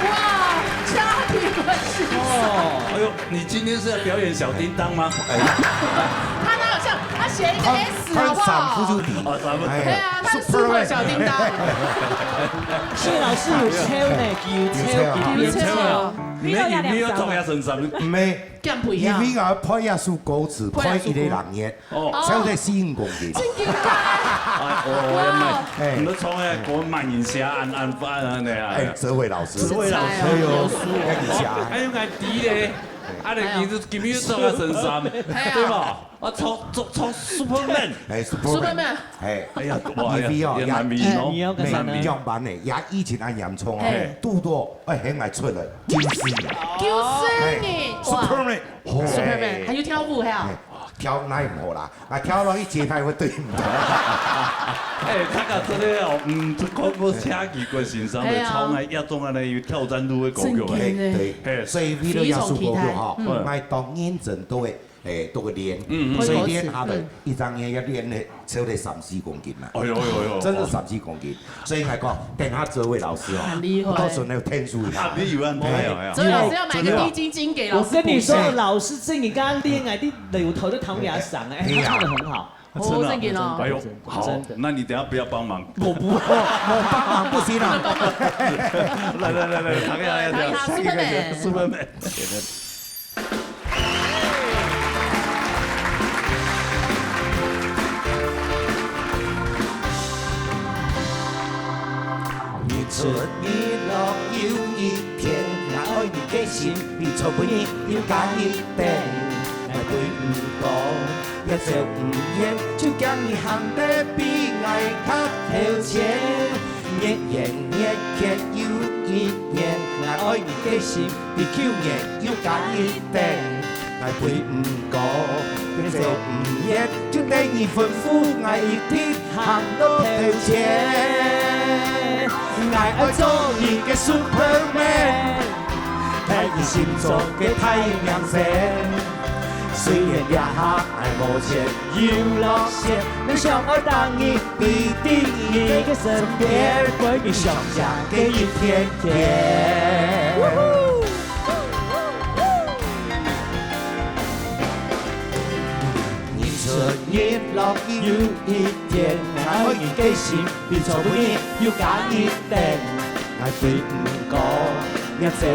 哇，家庭关系。哎呦，你今天是要表演小叮当吗？哎，他哪有像？他写一个 S 好不好？看衫褲就知。哦，衫褲。哎，对啊，他是 Superman 小叮当。谢老师有抽呢，有抽，有抽啊。有抽啊。你有，你有做呀，先生？毋係，減肥啊。因為𠊎配一首歌詞，配一个人月，哦。抽到四五公斤。真的假的？哎，哦，原來，哇。你都從來講慢一下，按，按，按，按，按，哎，哲偉老師。哲偉老師。哎呦，看一下。還有𠊎弟咧，啊，你今日，今日做个先生，哎呀。對吧？ 啊，做，做，做 Superman。哎，Superman。Superman。哎，哎呀，哇，因為哦，也難免哦，也，難免。上班呢，也疫情恁嚴重哦，哎。堵到，哎，還愛出來，救世人。救世人，哎，哇。Superman。哦。Superman，還有跳舞，係啊。哎，跳那毋好啦，啊，跳落去節拍會對毋到。哎，大家真的哦，嗯，這看過車技个先生的，哎呀。從來也從來有挑戰度的歌曲。真的呢。哎，對，嘿。所以為了這首歌曲哈，非常期待。嗯。𠊎當認真都會 哎，都會練，嗯，嗯。所以練下來，嗯。一隻月要練了，超過三四公斤啦。哎呦，哎呦，哎呦。真的三四公斤。所以來講，等下哲偉老師哦，很厲害。到時候那個天數一下。啊，你有啊，哎，有啊，有啊。哲偉老師要買個滴雞精給老師補一下。我跟你說，老師正經跟他練哎，你扭頭就躺給他賞哎，哎，他唱得很好。哦，真的啊。正經哦。哎呦，好，真的。那你等下不要幫忙。我不，我幫忙不行啊。來，來，來，來，躺下來，來，來，Superman。Superman。 日出日落又一天，𠊎愛你个心比昨晡日又加一點。𠊎追毋過，也走毋遠，就驚你行得比𠊎較頭前。日圓月缺又一年，𠊎愛你个心 比舊年又加一點。𠊎飛毋高，也走毋遠，就等你吩咐，𠊎一定行到頭前。𠊎愛做你个Superman，係你心中个太陽神。雖然這下𠊎無錢又落雪， 𠊎想愛當日陪在你个身邊，陪你想家个一天天。日出日落又一天，𠊎愛你个心比昨晡日又加一點。 𠊎飛毋高，也走毋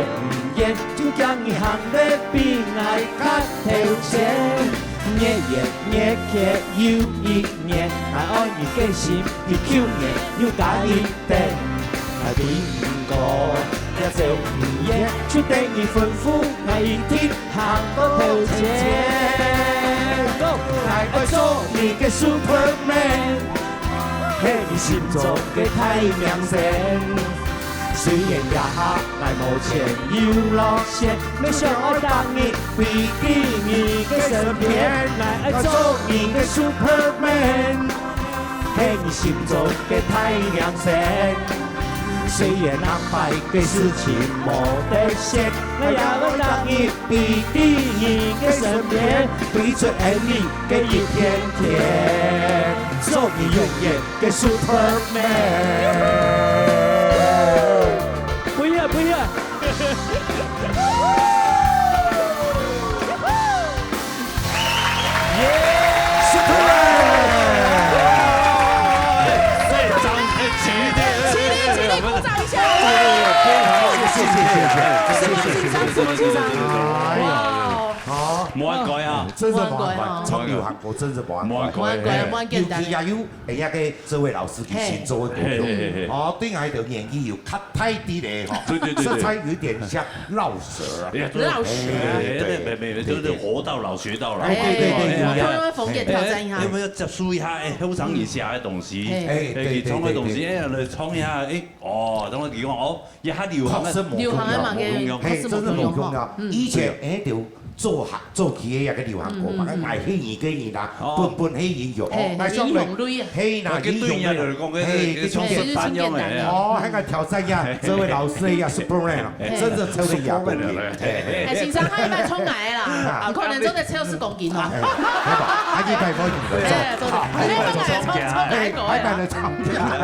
遠，就驚你行得比𠊎較頭前。日圓月缺又一年，𠊎愛你个心比舊年又加一點。𠊎飛毋高，也走毋遠，就等你吩咐，𠊎一定行到頭前。𠊎愛做你个Superman，係你心中个太陽神。 雖然這下𠊎無錢又落雪，𠊎想愛當日陪在你个身邊。𠊎愛做你个Superman，係你心中个太陽神。雖然安排个事情無得選，𠊎也愛當日陪在你个身邊，飛出愛你个一片天，做你永遠 个Superman。不要，不要。耶！Superman！非常的激烈。激烈，激烈，鼓掌一下。谢谢，谢谢，谢谢，谢谢，谢谢，谢谢。哎呀，好，无难改啊，真是无难改，无难改哈。从流行歌真是无难改，无难改，无难改。尤其也有 哎，那个这位老师佢新做个歌曲，嘿，嘿，嘿，嘿。哦，对𠊎个年纪有较大啲咧，吼，对，对，对，对。色彩有点像饶舌啊。哎呀，对，饶舌。哎，对，对，对，对，对，就是活到老学到老。哎，对，对，对，哎呀，对，对。哎，要不要接触一下，哎，后生人写个东西，哎，哎，对，对，唱个东西，对，对。哎，来唱一下，哎，哦，等我讲哦，一下流行个，确实无共样，流行个嘛，无共样，嘿，确实无共样。真的无共样。嗯。以前，哎，就做客，做起个一个流行歌嘛，嗯，嗯，嗯。買黑人个人啊，哦。分，分黑人用，嘿，哦，那像个英雄類啊。黑人啊，我跟對面的人講，英雄類，嘿，嘿，去唱歌。嘿，就是簡單的。哦，那个挑戰呀，嘿。這位老師呀，Superman啊，嘿。真正抽得亞軍的，Superman的，嘿，嘿。哎，先生，下一擺衝來啦，啊。有可能做得超十公斤哦。哎，好吧，下一擺歡迎你來做。哎，做得。好，下一擺來衝，衝來過啊。哎，下一擺來衝。哎，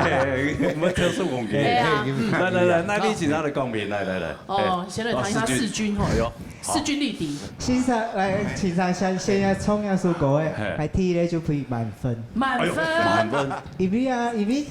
我們超十公斤。對啊。哎，哎，來，來，來，那你請他的公平，來，來，來。哦，哎，先來談一下世鈞吼。哦，世鈞。哎喲。 勢均力敌。先生，來，先生，先，先來唱這首歌誒，嘿。來，第一个就分滿分。滿分。哎喲，滿分。因為啊，因為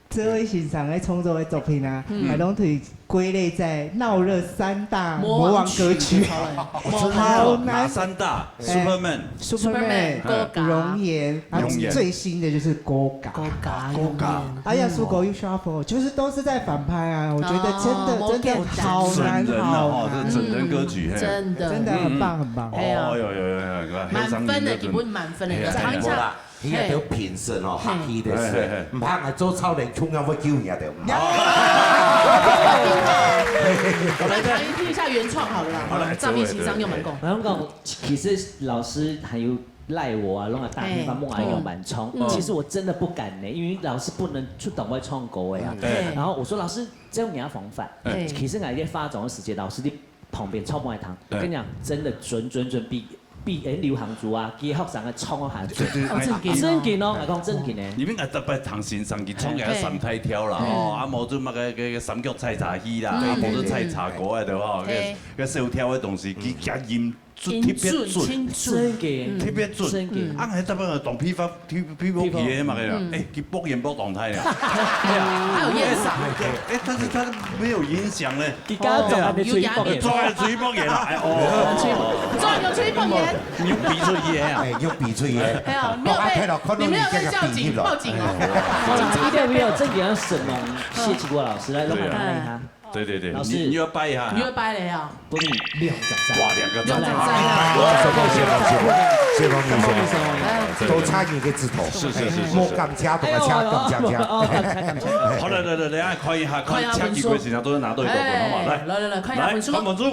這位先生个創作个作品啊，嗯。還攏可以歸類在鬧熱三大魔王歌曲。魔王曲，沒錯。哦，真的哦，好難。哪三大？哎，Superman。Superman，Superman，Goga。容顏，然後容顏。最新的就是Goga。Goga，Goga。容顏。哎呀，嗯。Sugo You Shuffle，就是都是在反派啊，我覺得真的，哦，真的好難，好難。準人了哈，這準人歌曲，嗯，嘿。真的。真的很棒，嗯。很棒。哎呀。哦，有，有，有，有，有，滿分的，基本滿分的，嘿，有，有。講一下。無啦，彼个都評審哦，嘿。客氣的說，嘿，嘿，嘿。毋怕來做超人，共樣會救你的。我們來聽一下原創好了啦，好，來，趙明先生用滿分。這位，對，對。我講，其實老師還有 賴我啊，攏愛打電話問𠊎愛用滿分。嗯。其實我真的不敢呢，因為老師不能出動我唱歌的啊。嗯。對。然後我說：「老師，這樣你要防範。」嘿。其實𠊎在化妝的時間，老師在旁邊超不愛聽。對。我跟你講，真的準準準比，比，欸，流行組啊，其他學生个唱好還準。對，對，對。哦，真的哦。真的哦，𠊎講真的呢。因為𠊎逐擺聽先生佢唱个三大調啦，嘿。吼，啊，無就那個，那個三腳採茶戲啦，嗯。啊，無就採茶歌的，對吧？嘿。那個，那個小調的東西，佢，佢音 準，特別準。音準，清楚。真个。嗯。特別準。真个。啊，還特別當皮膚，皮，皮膚皮的嘛，嗯。欸，佢爆煙爆當大了。還有煙嗓。欸，但是他沒有影響呢。佢剛剛做還沒吹爆煙。做還吹爆煙啊，哎，哦。吹，做有吹爆煙。你用鼻出去的啊？哎，用鼻出去的。哎呀，沒有被，我剛才看到你沒有被叫警，你這個比喻了。報警哦。哎，一定沒有正經要沈龍謝啟國老師，來，讓我們看一下。對啊。 對，對，對，老師。你，你要掰一下。你要掰了呀？分你兩隻讚。哇，兩個讚。兩隻讚啊。哎，謝謝，謝謝，謝謝，謝謝。哎。都差你一個字頭。是，是，是，是，是。莫感謝，莫感謝，哎呦，哎呦，感謝，感謝。哦，感謝，感謝。好，來，來，來，來，看一下，看一下，看一下分數。請幾位先生都是拿到一個分，好嗎？來。來，來，來，看一下分數。來，看分數。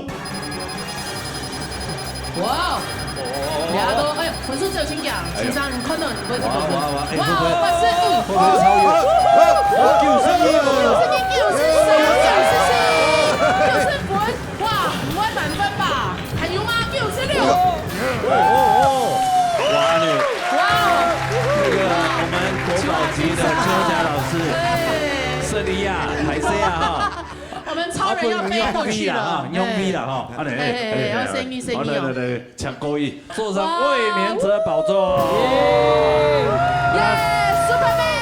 哇哦，大家都，哎喲，分數只有請講，先生，你看到你會怎麼分？哇，哇，哇，哎，哇哦，會不會，八十五，會不會超越？哦，九十一分。九十一，九十三，九十四，九十分，哇，不會滿分吧？還有嗎？九十六。哦，哦，哦，哇，你，哇哦，那個我們國寶級的邱家老師，對。勝利啊，還是啊，哈。 我們超人要飛過去了。啊，不，用飛啦，哈，用飛啦，哈。哎。啊，來，哎，哎，哎，哎，要升一，升一哦。好，來，來，哦。來，來，請各位坐上衛冕者寶座。哇哦。耶，Superman！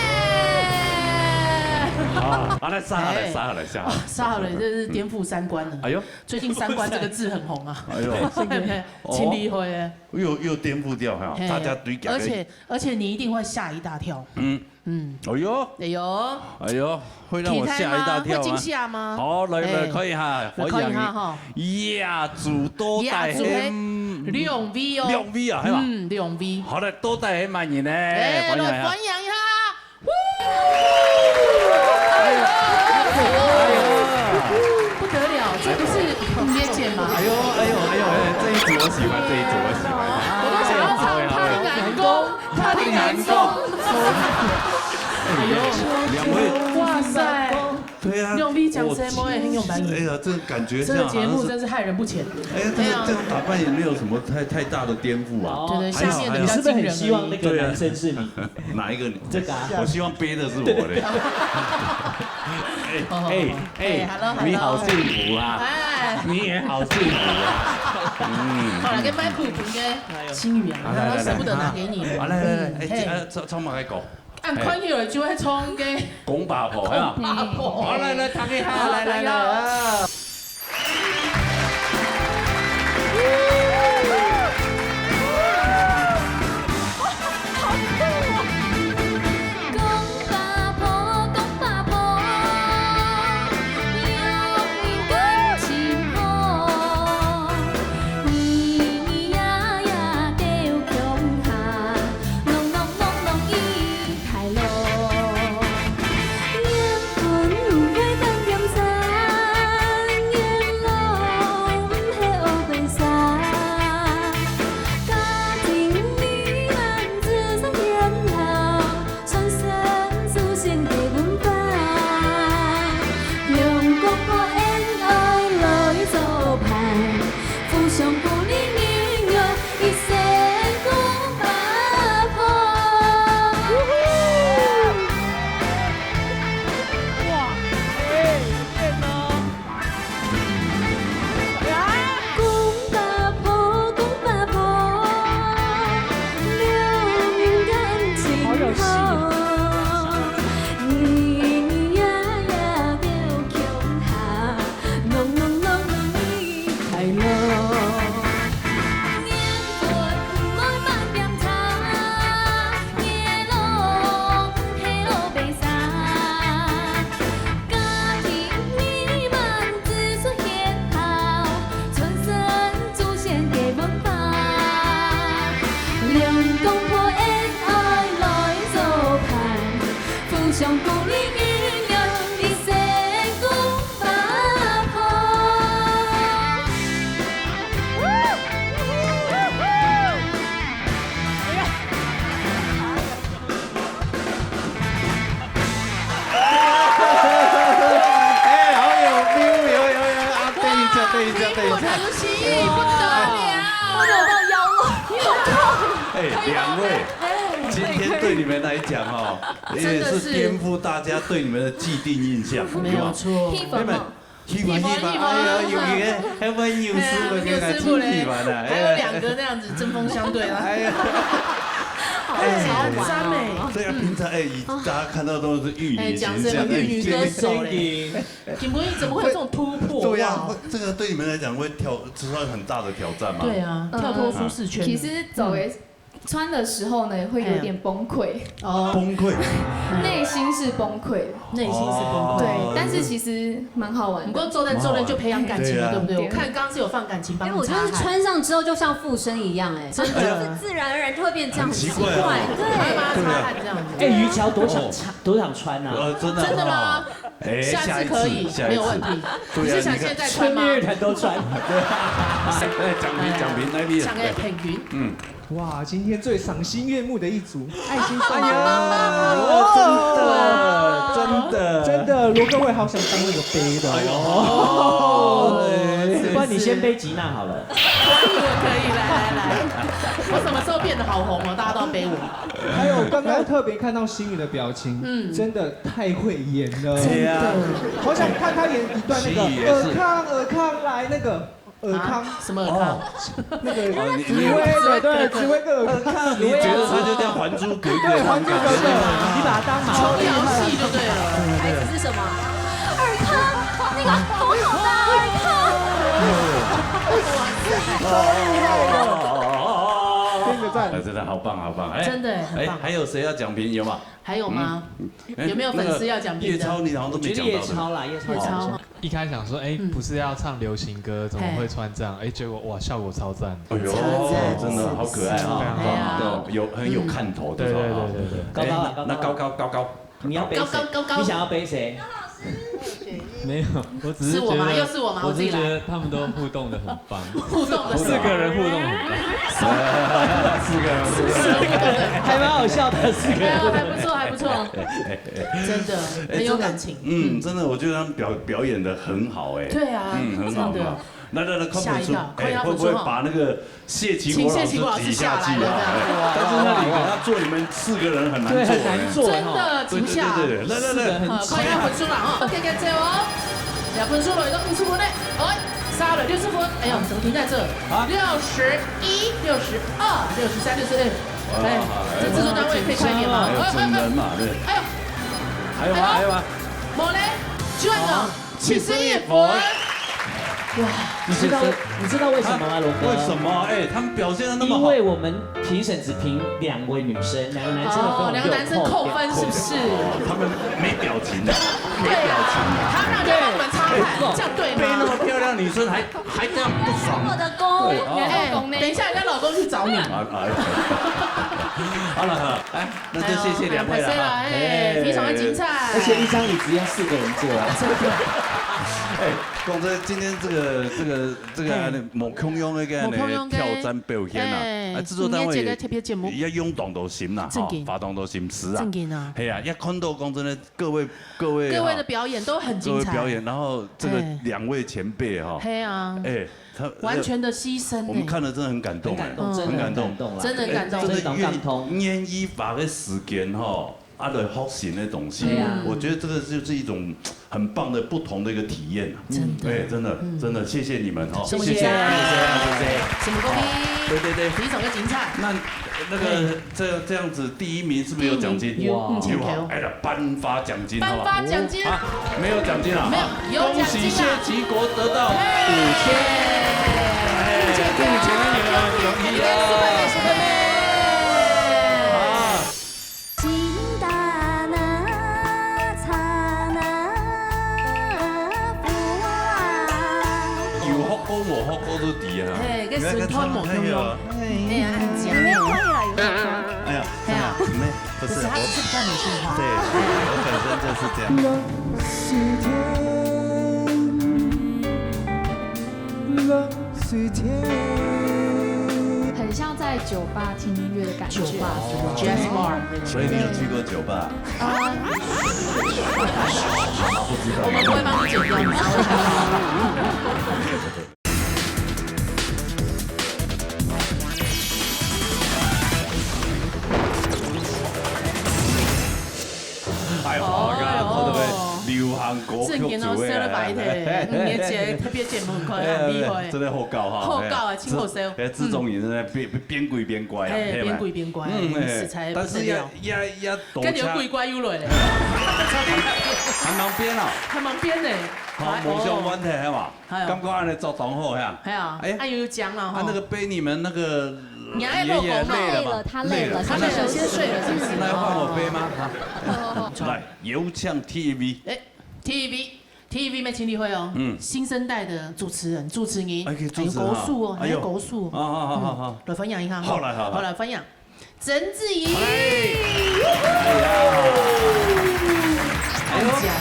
好，好，來，殺下來，哎。殺下來，殺下來。啊，殺下來，這是顛覆三觀了。哎喲。最近三觀這個字很紅啊。哎喲。對不對？哦。真厲害耶。又，又顛覆掉哈，嘿，大家對感覺而且，而且你一定會嚇一大跳。嗯。 嗯。哎喲。哎喲。哎�呦，會讓我嚇一大跳啊。聽開嗎？會驚嚇嗎？好，來，來，哎。可以哈，來看一下哈。歡迎你。亞洲多大喊？兩位哦。兩位啊，係吧？嗯，兩位。好了，多大喊滿人呢？哎，歡迎啊。來歡迎一下。呼！哎呦，哎呦，哎呦。不得了，這不是吳業健嗎？哎呦，哎呦，哎呦，哎，這一組我喜歡，這一組我喜歡。我都想要唱他的男工。 他的男工。哎呦，兩位。哇塞。對啊。兩位講什麼也很有感覺。哎呀，這感覺這樣好像是，這個節目真是害人不淺。哎呀，這個，對啊。這樣打扮也沒有什麼太，太大的顛覆啊。哦。對，對，還好，下面的比較驚人而已。還好。你是不是很希望那個男生是你？對啊。哪一個？這個啊。我希望背的是我的。對。哎，哦，哎，哎，哎，hello，hello。你好幸福啊。哎。你也好幸福啊。嗯。好了，跟麥克風跟 心語啊，哎呦。他都捨不得拿給你了。啊，來，來，來，嗯，哎，嘿。這，啊，唱，唱麼个歌？啊，嘿。看起來就會唱个公八婆，係吧？公八婆。好，來，來，彈一下，來，來，來，啊。好酷哦！ 公八婆，公八婆，有你講真好，咿咿呀呀鬥共下，啷啷啷啷一開路。緣分有會當點讚，像鼓励醞釀的星光花火。哎，好有 feel，有有有，啊，等一下，等一下，等一下。有诚意不得了。我扭到腰了。哎，两位，今天对你们来讲哦，也是颠覆大家对你们的既定印象，没有错。你们。气氛气氛，哎呀，有个还蛮有师傅，给他气气氛的，还有两个那样子针锋相对了。哎呀，哎，赞美。对啊，平常哎，大家看到都是玉女形象，玉女歌手嘞。 怎么会有这种突破？对呀，这个对你们来讲会挑，算很大的挑战吗？对啊，跳脱舒适圈。其实走诶，穿的时候呢，会有点崩溃。哦，崩溃，内心是崩溃，内心是崩溃。对，但是其实蛮好玩。不过做在做人就培养感情了，对不对？我看刚刚是有放感情帮。因为我就是穿上之后就像附身一样，哎，真的，自然而然就会变这样，奇怪，对，妈妈擦汗这样子。哎，于桥多想穿，多想穿啊！呃，真的，真的吗？ 哎，下次可以，下没有问题。对啊，你是想现在穿吗？穿日本都穿。哎，奖品奖品那边，抢个很云。嗯，哇，今天最赏心悦目的一组，爱心送哎呀，真的真的真的，罗哥我也好想当那个杯的。哎呦，不然你先背吉娜好了。可以，我可以，来来来，我什么时候变得好红哦？大家都要背我。还有刚刚特别看到星宇的表情，嗯，真的太会演了，对呀，好想看他演一段那个星宇也是尔康尔康来那个尔康什么尔康？那个哦，你紫薇的对紫薇跟尔康，你觉得他就像《还珠格格》那种感觉？你把他当马后炮。琼瑶戏就对了。台词是什么？尔康，那个好好大尔康。给你个赞。哎，真的好棒，好棒！哎，真的很棒哎，还有谁要奖品有吗？还有吗？哎有没有粉丝要奖品的？那个叶超，你好像都没讲到的。叶超，一开始想说，哎，不是要唱流行歌，怎么会穿这样？哎，结果哇，效果超赞。哎呦，真的好可爱啊！哎呀，有很有看头，对对对对对。高高了，那高高高高，你要背谁？高高高高你想要背谁？没有，我只是是我吗？觉得又是我吗？我只是觉我自己来。得他们都互动的很棒，互动的四个人互动很棒。四个人互动，还蛮好笑的，四个人互动。还不错，还不错，真的很有感情。嗯，真的，我觉得他们表表演的很好哎。对啊，嗯，很好很好。来来来，看下一道哎，看一道会不会粉丝哈把那个谢奇国老师挤下去啊？请谢奇国老师下来了哎但是那里给他做你们四个人很难做对，哎。很难做真的挤不下。对对对，来来来，很好，看一下分数了哈。OK，看这哦，两分数了，一个五十分呢。哎，杀了六十分。哎呦，怎么停在这？啊六十一、六十二、六十三、六十二。哎，这制作单位可以快一点吗？还有整人嘛，对。哎呦，还有吗？还有吗？莫嘞，就那个七十一分。你知道你知道为什么吗，罗哥？为什么？哎，他们表现的那么好，因为我们评审只评两位女生，两个男生的分我们哦，两个男生扣分是不是？他们没表情的，没表情的。他们让我们擦汗，这样对吗？被那么漂亮女生还还这样不爽我的功。哎，等一下，人家老公去找你。啊啊！好了好了，哎，那就谢谢两位了哈。哎，非常的精彩。而且一张椅子要四个人坐啊。哎，讲真，今天这个这个这个哎無共樣的个無共樣个挑戰表現啊，哎啊，製作單位今天這個特別節目也用當多心啦，正經哈，花當多心思啊。正經啊。係啊，也看到講真的，各位各位哈各位的表演都很精彩。各位表演，然後這個哎兩位前輩哈，係啊，哎，他完全的犧牲欸。我們看了真的很感動哎，很感動，嗯真的很很感動感動啦，真的很感動真的感動。願意花个時間哈，啊，來學新的東西，對啊我覺得這個就是一種很棒的不同的一個體驗啊。真的哎，真的真的，謝謝你們哈，謝謝謝謝謝謝謝謝。什麼東西？對對對，非常的精彩。那那個這這樣子第一名是不是有獎金？有五千塊哦。哎呀，頒發獎金好不好？頒發獎金。啊，沒有獎金啊？沒有，有獎金啊。恭喜謝吉國得到五千。五千塊。五千的名額，恭喜啊！啊。有學過無學過都知啊。嘿，跟神通無共樣。哎呀，很強。哎呀，哎呀沒，不是，不是，他不是不看你是他。對，我可能是这样。落水天，落水天。很像在酒吧听音乐的感觉。酒吧，jazz bar 那种。所以你有去过酒吧？啊。不知道。我们不会帮你剪掉。哎呦，哎呦。看到个流行歌曲組的啊。正經哦，笑了白天，五月節特別節目，看，很厲害。哎，真的好搞哈。好搞啊，哎，真好笑。哎，志忠也是在變，變鬼變怪啊，哎，嘿吧？變鬼變怪，嗯，哎，實在不得了。但是也，也，也堵車。跟你的鬼怪又來了。還蠻變啊。還蠻變呢。好，哎，夢想問題，哦。係嘛？ 哎喲。感覺恁樣做當好呀。係啊，哎，啊，又有獎了吼。啊，那個背你們那個爺爺累了嗎？累了，他累了，累了。他累了，先睡了，是不是？那要換我背嗎？啊。哦。來，有請第一位。哎，第一位，第一位乜請你會哦。嗯。新生代的主持人，主持人。哎，可以主持哈。還有高手哦，哎喲。還有高手哦。啊，好，好，好，好。嗯，來分享一下哈。好，來，好，來。好，來分享。 曾志怡。哎。哎呀。哎呦。看起來，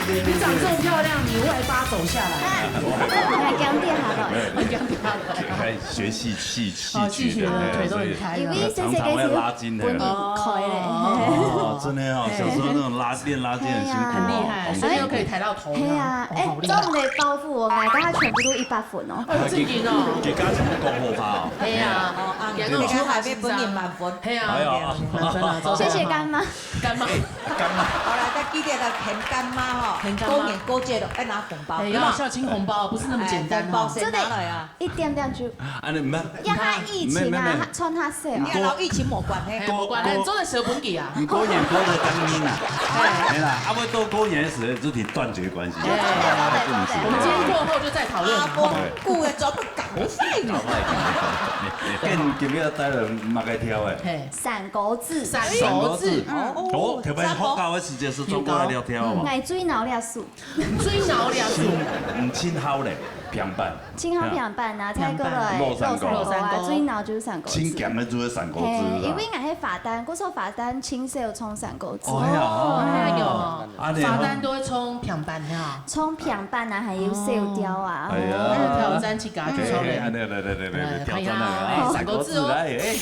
你长这么漂亮，你外八走下来。你還講電話了。沒有，你講電話了。還學戲，戲，戲劇的，哦，戲劇的，哎，腿都很開了。所以常常會拉筋的。因為細細个時候本人開咧。哦，真的哦，小時候那種拉，練拉筋很辛苦哦。很厲害，所以又可以抬到頭。係啊，哦，好厲害。哎，中午的包袱，我買，但它全部都一百 分哦。哦，正經哦。自家全部講好話哦。係啊，哦，啊，對。你看還被分你滿分。係啊，哎呀。滿分啊，謝謝乾媽。乾媽。哎，乾媽。好啦，再記得了，騙乾媽吼，騙乾媽。過年過節都愛拿紅包，哎，有沒有？要孝親紅包，不是那麼簡單哦。哎，紅包先拿來啊。一點點就。啊，你們。要他疫情啊，沒，沒，沒。他穿他細哦。你看，老疫情無關係。哎，無關係，做得捨本己啊。你過年過得當命啊。哎。沒啦，啊，不過過年時就挺斷絕關係。 哎，我們今天過後就再討論了。阿公顧的全部搞壞了。今，今日帶了麼个調誒？嘿。三國志。三國志。三國志。哦，特別學校个時節係中國个調調嘛。𠊎最惱這首。最惱這首。嗯，盡好咧，平板。盡好平板啊，再過來老三國。老三國啊，最惱就係三國志。盡鹹个就係三國志啊。嘿，因為𠊎係罰單，故所罰單盡少唱三國志。哦，係啊。哦，係啊。 啊，你好。罰單都會唱平板呀。唱平板啊，還有小調啊。哎呀。哦，挑戰自家，嘿，嘿，挑戰。哎，來，來，來，來，來，來，挑戰啊，哎，哎，三國志哦。三國志，來，哎。 哎，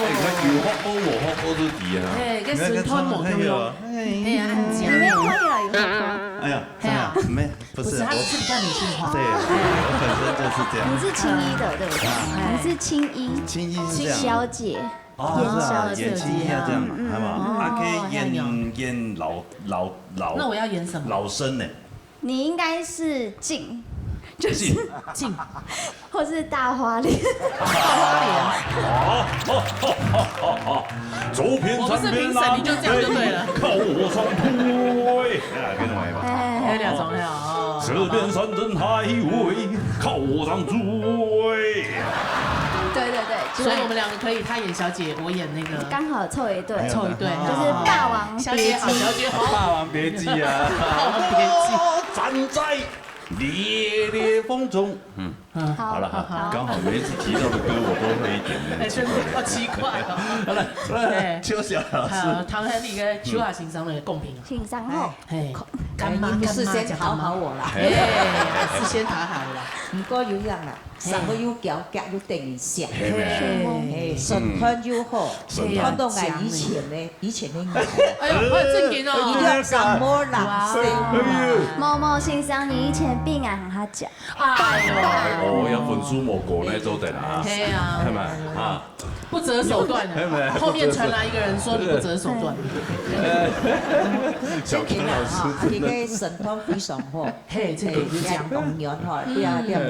你看有學過無學過都知啊。嘿，這純純無共樣。哎呀，恁靚。你沒有看出來有學過？哎呀，係啊。真的，沒，不是，不是，他只是比較女性化。我，對，我本身就是這樣。你是青衣的，對不對？啊。你是青衣。青衣是這樣。小姐。哦，是啊，演青衣要這樣嘛，演青衣啊。係嘛？嗯，嗯。啊，可以演，哦，演老，老，老，那我要演什麼？老生呢？你應該是靜，就是靜。靜。或是大花臉。大花臉。哦，哦，哦，哦，哦。左片山边，我不是评审，你就这样就对了。靠山头尾，哎，跟着我来吧。哎，有两种，哎，哦。四片山珍海味，靠山猪尾。对对对，所以我们两个可以，他演小姐，我演那个刚好凑一对，凑一对，就是霸王别姬。小姐好，小姐好。霸王别姬啊。霸王别姬。我站在烈烈风中，嗯，嗯，好了哈，好，好。刚好每一次提到的歌，我都会一点，哎，真的，好奇怪哦。好了，来，对。秋霞老师。好，唐恒，你个秋霞先生的公平啊。先生好。嘿，干妈，你不是先讨好我啦？干妈，哎，是先讨好了啦。不过有样啦，嘿。生活又高级又等于香。嘿，嘿，审判又好，审判。看到俺以前呢，以前的我。哎呦，好正经哦。一个什么啦？哇。哎呦。某某先生，你以前比俺还好讲。 哎呦，哎，哦，要分数无过，那做得啦。嘿啊。系嘛？啊。不择手段的，没有，没有，后面传来一个人说你不择手段。不择手段。哎，小刚老师真的。真的啊，你个审判非常好。嘿，这个也是这样。哎，讲公园哈，嗯。对啊，对啊，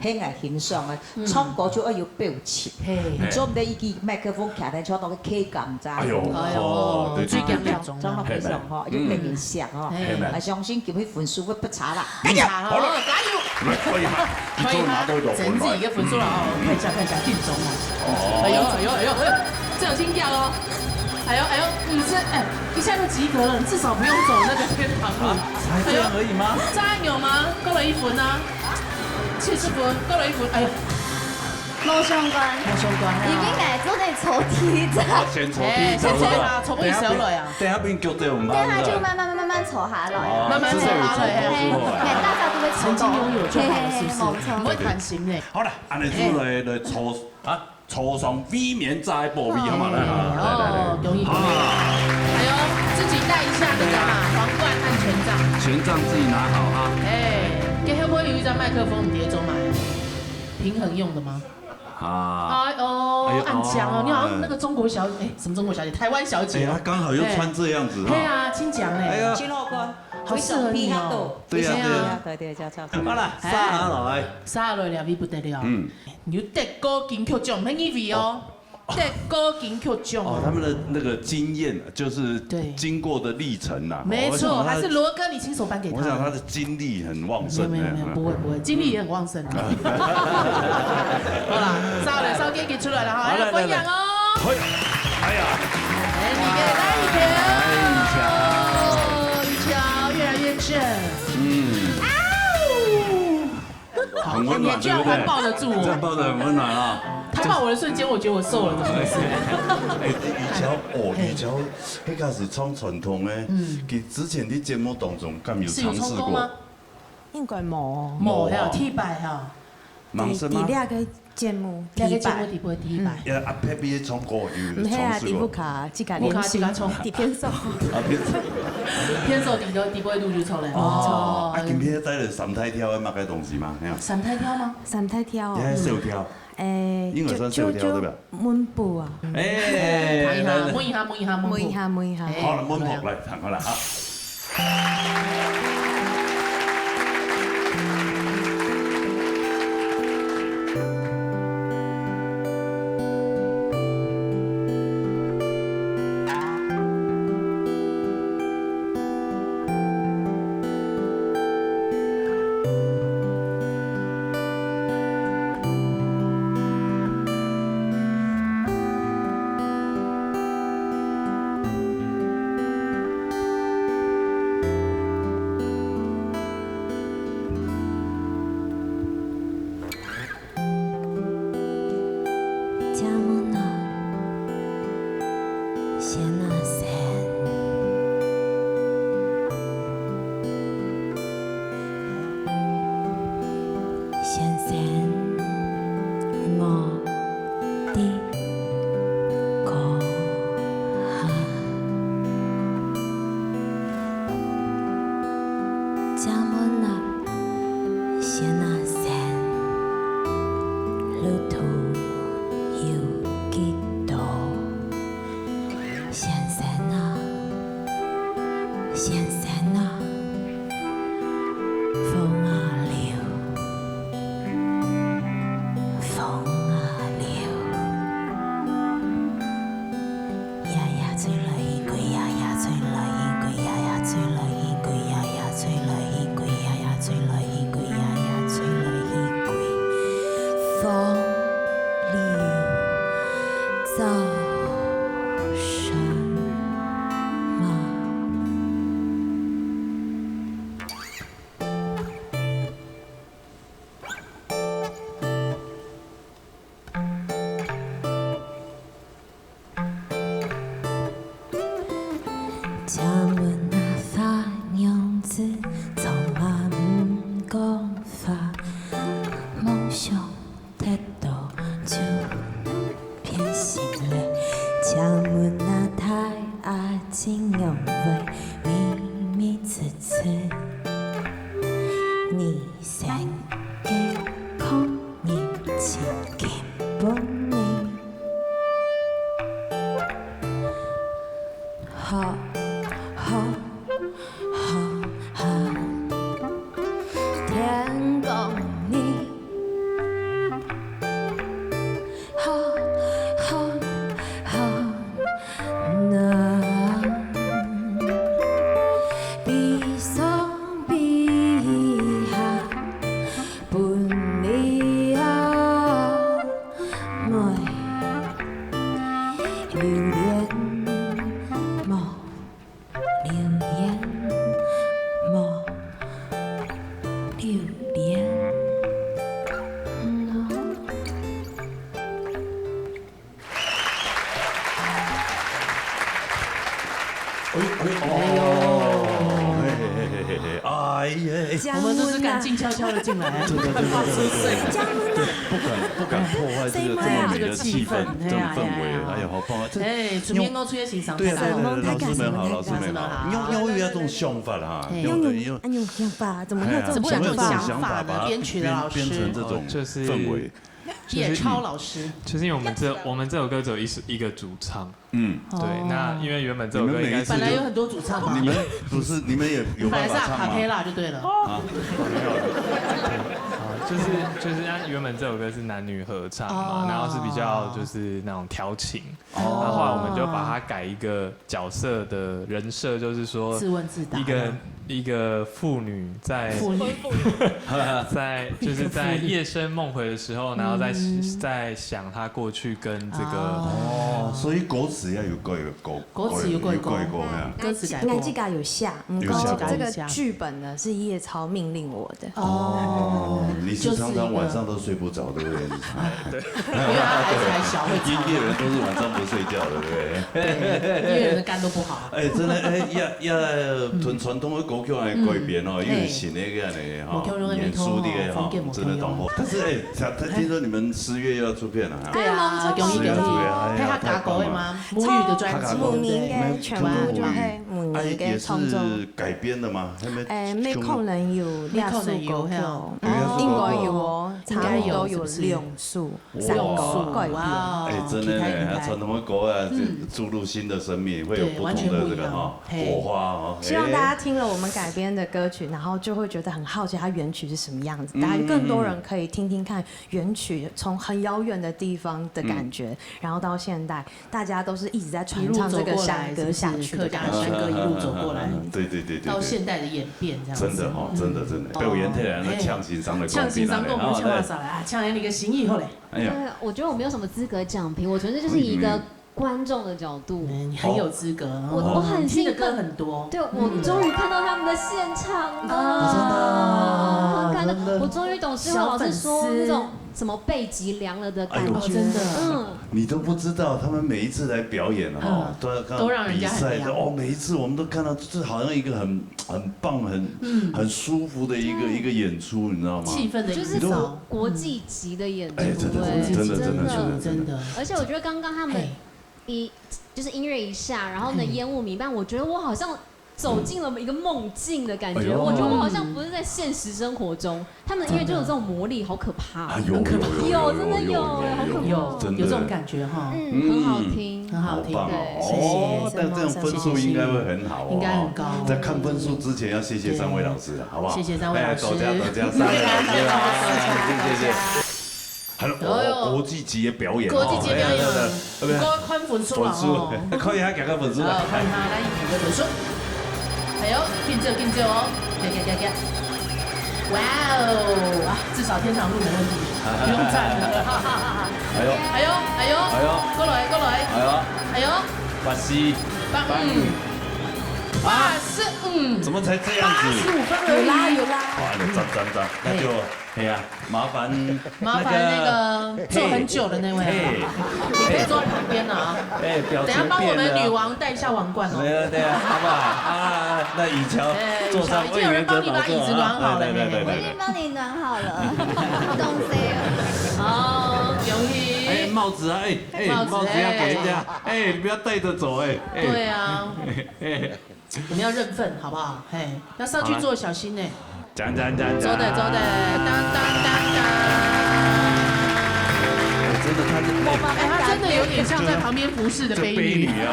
很，很欣赏啊，嗯。唱歌就要有表情。 嘿。你做毋得一支麦克风徛在桌上个K感，知道吗？哎呦，哎呦，哦，对，对，对，对。最强两种啊。唱到非常好，嘿。又等于响哈。嘿。嘿。啊，相信今日分数会不差啦。不差哦，加油！加油！来，可以哈，可以哈，你终于拿到一个分了。整自己一个分数了哦，看一下，看一下，进中哦。哦。哎呦，哎呦，哎呦，哎呦，这有进调哦。哎呦，哎呦，你是，哎，一下就及格了，你至少不用走那个天堂路。啊，才这样而已吗？哎呦，这样有吗？够了一分啊。七十分，够了一分，哎呦。 无相关。无相关啊。因为𠊎做得坐第一站。啊，先坐第一站，哎，先坐一下，是吧？坐不久落啊。等下变，等下变腳底有麻烦了。等下就慢慢慢慢慢坐下來啊。哦，慢慢坐下來，至少有坐過之後啊。嘿，嘿，大家都會坐到。曾經擁有就好了，是不是？嘿，嘿，無錯。毋會貪心呢。好了，恁樣就來，來坐，啊，坐上衛冕者个寶位，好嘛，來，好，來，來，來。哦，恭喜恭喜。啊。哎呦，自己帶一下那個嘛，皇冠和權杖。權杖自己拿好哈。哎，該會不會有一張麥克風你跌走嘛？平衡用的嗎？ 啊。哎哦，哎呦，恁靚哦，你好像那個中國小，哎，什麼中國小姐？台灣小姐哦。哎，她剛好又穿這樣子哈。哎。對啊，真靚呢。哎呀。真好看，好適合你哦。對呀，對呀。對，對，對，對，對。好啦，哎，續下來。續下來了，你不得了。嗯。你有得過金曲獎，毋係你位哦。哦。得過金曲獎哦。哦，他們的那個經驗，就是對。經過的歷程啊。沒錯，我想他，還是羅哥你親手頒給他的。我想他的精力很旺盛。沒有，沒有，沒有，哎。不會，不會，精力也很旺盛啊。 好啦，續下來，續下來，佢出來了哈，好，來，來，來。分享哦。嘿，哎呀。哎，你給他一條，哎，一條。一條，越來越正。嗯。啊嗚！好，很溫暖，你居然還抱得住我。對不對？這樣抱得很溫暖啊。他抱我的瞬間，我覺得我瘦了，怎麼回事？哎，一條，哦，嘿。一條，那個是唱傳統的，嗯。佢之前的節目當中，敢有嘗試過？是有唱過嗎？ 應該無。無，無哦。還有T八哈。盲生嗎？佇，佇這個節目，這個節目T八。T八，T八。嗯。呀，啊，Pepe唱歌有，毋係啊，嘗試過？佇屋下自家練習，自家唱。佇便所。啊，便所。便所底頭，底背錄就出來。哦，哦。啊，今天帶了三大條的麼个東西嗎？那樣。三大條嗎？三大條哦。你還小調？嗯。誒，應該算小調，就，就，對吧？ 溫補啊。哎，彈一下，來，來。摸一下，摸一下，摸一下，摸一下。哎，好了，摸一下。摸一下，來，彈開來啊。到什么？ 請問啊，花娘子，做麼毋講話？夢想忒多就變心累。請問啊，大阿姊仰會迷迷痴痴？你生个空人情根本你。 好，好，好，好，天公你。好，好，好，那比上比下，分你啊，莫留恋，莫 留恋，莫留恋。哎呦，哎呦，哦，嘿嘿嘿嘿嘿嘿，哎呀，哎，江我们都是敢静悄悄的进来。对对对对对对对，江门啊，不敢不敢破坏这个这么美的气氛，这个气氛这种氛围，哎呀哎呀哎呀，好棒啊！这哎，主编讲出个欣赏，对啊对啊对啊，太感动老师们好，太感动老师们好，老师们好用用一个这种想法啦，哎用用用用用想法，怎么会有这哎呀种怎么会有这种想法？想法呢？把它编曲的老师编编成这种哦就是氛围，叶超老师，就是因为我们这我们这首歌只有一首一个主唱，嗯，对，那因为原本这首歌应该是你们每一次本来有很多主唱嘛，你们不是你们也有本来是办法唱 a 吗？ cappella 就对了。啊，啊，就是就是那原本这首歌是男女合唱嘛，哦然后是比较就是那种调情，哦然后后来我们就把它改一个角色的人设，就是说自问自答一个一个妇女在妇女在就是在夜深梦回的时候，然后在在想她过去跟这个哦，所以歌词要有改个歌，歌词有改过有改过呀。歌词改过俺自家有下，嗯，有下这个剧本呢是叶超命令我的。哦，你是常常晚上都睡不着，对不对？因为他孩子还小会吵音乐人都是晚上不睡觉，对不对？音乐人的肝都不好。哎，真的，哎，呀呀，传传统的歌曲来改编哦，又有新的个呢，哈，严肃的哈，真的当好。但是哎，听说你们十月又要出片了哈。对啊，恭喜恭喜！十月要出片，哎呀，还有他改过的吗？母语的专辑，母语的全部就会母语的创作。哎，也是改编的吗？还没，哎，没可能有没可能有歌曲，有应该有哦，应该有差不多有两首，三个改编。哇，哎，真的呢，传统的歌啊，注入新的生命，会有不同的这个哈火花哦。希望大家听了我们改编的歌曲，然后就会觉得很好奇它原曲是什么样子，大家更多人可以听听看原曲从很遥远的地方的感觉，然后到现代，大家都是一直在传唱这个山歌下去的感觉。山歌一路走过来，对对对对，到现代的演变这样子。真的哈，真的真的，被我原太太那呛心伤的，呛心伤，跟我们呛到啥来啊？呛你个心意好嘞。哎呀，我觉得我没有什么资格讲评，我纯粹就是以一个观众的角度，你很有资格，我我很听的歌很多，对我终于看到他们的现场了，真的很感动。我终于懂世华老师说那种什么背脊凉了的感觉，真的，嗯，你都不知道，他们每一次来表演哈，都要看都让人家比赛的哦，每一次我们都看到，就是好像一个很很棒、很很舒服的一个一个演出，你知道吗？气氛的就是营造，国际级的演出，哎，真的哎真的真的真的真的，而且我觉得刚刚他们一就是音乐一下，然后呢烟雾弥漫，我觉得我好像走进了一个梦境的感觉，哎呦我觉得我好像不是在现实生活中，他们的音乐就有这种魔力，好可怕啊，。有很可怕有有有真的有哎好可怕有真的有这种感觉哈，嗯，很好听，很好听，好棒哦！对哦，那这样分数应该会很好哦。应该很高在看分数之前，要谢谢三位老师了，好不好？谢谢三位老师哎，多谢多谢三位老师啊，谢谢谢谢。还有哎呦哦，国际级的表演哦，国际级表演哎对对对对我看分数了分数哦，看一下，看看分数啊了。看他来一个分数，哎呦，紧张紧张哦，给给给给，哇哦啊，至少天堂路没问题，不用站了。哎呦，哎呦哎呦，哎呦过来过来，八十，八五，八十五，怎么才这样子？八十五分而已。有啦，有啦。哇，那赞赞赞，那就，哎。哎呀，麻烦麻烦那个那个坐很久的那位啊，嘿，你可以坐在旁边了啊。哎，表情等一下帮我们女王戴一下王冠哦。对啊，对啊，好不好？啊，那雨乔哎，坐上魏明哲宝座啊。雨乔，已经有人帮你把椅子暖好了，对，对，对，对，对。我已经帮你暖好了，不用谢。哦，恭喜。哎，帽子啊，哎，哎，帽子，帽子要给人家，哎。哎，你不要带着走，哎，哎。对啊。哎，哎。 我们要认份，好不好？嘿，要上去坐小心呢。好了。讲讲讲讲。坐的，坐的，当当当当。哎，真的，她是，哎，哎，她真的有点像在旁边服侍的就，就婢女。婢女啊。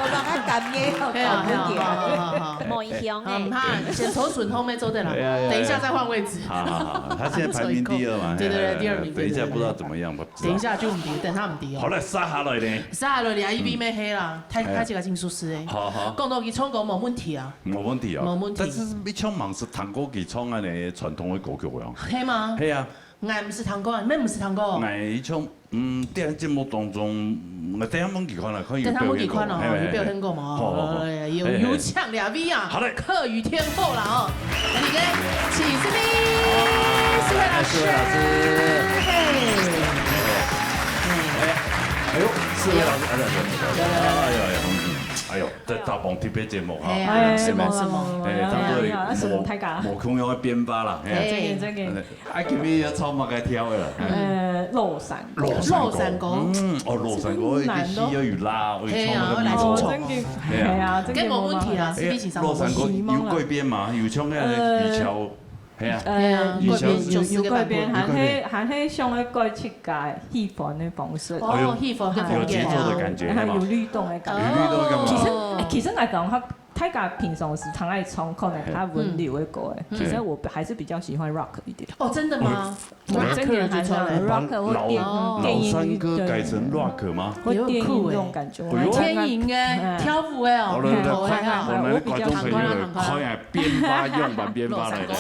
我帮她感应，嘿啊，嘿啊，好，好，好，好。莫影响哎。嗯，她先坐順風，要坐得啦，哎呀，哎呀，等一下再换位置。好，好，好，她现在排名第二嘛，对，对，对，第二名，等一下不知道怎么样吧。 等一下就毋知，等下毋知哦。好了，杀下來呢。殺下來，你啊，一邊咩黑啦，他，哎。他這个真舒適誒。好，好。講到佢唱歌無問題啊。無問題哦。無問題。但是你唱嘛係聽過佢唱恁呢傳統的歌曲哦。係嗎？係啊。𠊎毋識聽過啊，你毋識聽過？𠊎唱，嗯，電視節目當中，𠊎等下問佢看啦，看有表現過無。等下問佢看哦，嘿，嘿，有表現過無？好，好，好。哎呀，有，嘿，嘿。有請兩位啊。好嘞。客語天后啦哦。 那你跟起司咪，四位老師，四位老師。嘿。哎，哎呦，四位老師，哎，哎呦，哎呦，哎呦，在大鹏特別節目哈。哎呀，哎，是嗎？是嗎？哎，當做哎呀，哎呀，是嗎？大家。無，無共樣的變化啦，哎。哎，真的，真的。哎，今日要唱麼个調的啦？哎。呃，老山歌。老山歌。老山歌。嗯，哦，老山歌，一定要有啦，有唱那個味道。嘿啊，來唱唱。哦，真的，哎呀。哎呀，真的該無問題啦，哎，四位先生，老山歌有改變嗎？有像那個呃，雨喬 係啊。呃，以前有，有改變，有改變。還係，還係想要改自家喜歡的方式。哦，哎喲，喜歡个風格啊。有節奏的感覺，哎，係嘛？有律動的感覺。有律動的感覺。其實，哦。哎，其實來講，他，他平常時常愛唱可能他溫柔的歌，哎，嗯。其實我還是比較喜歡rock一點。哦，真的嗎？哦，rock就出來。真的還是rock或電，老，電音，老山歌改成rock嗎？對，對，對。或電音那種感覺。哎喲。天音的，哎。跳舞的哦。好了，好，好，好。我們的觀眾朋友，快來變化，樣板變化來，來，來，來。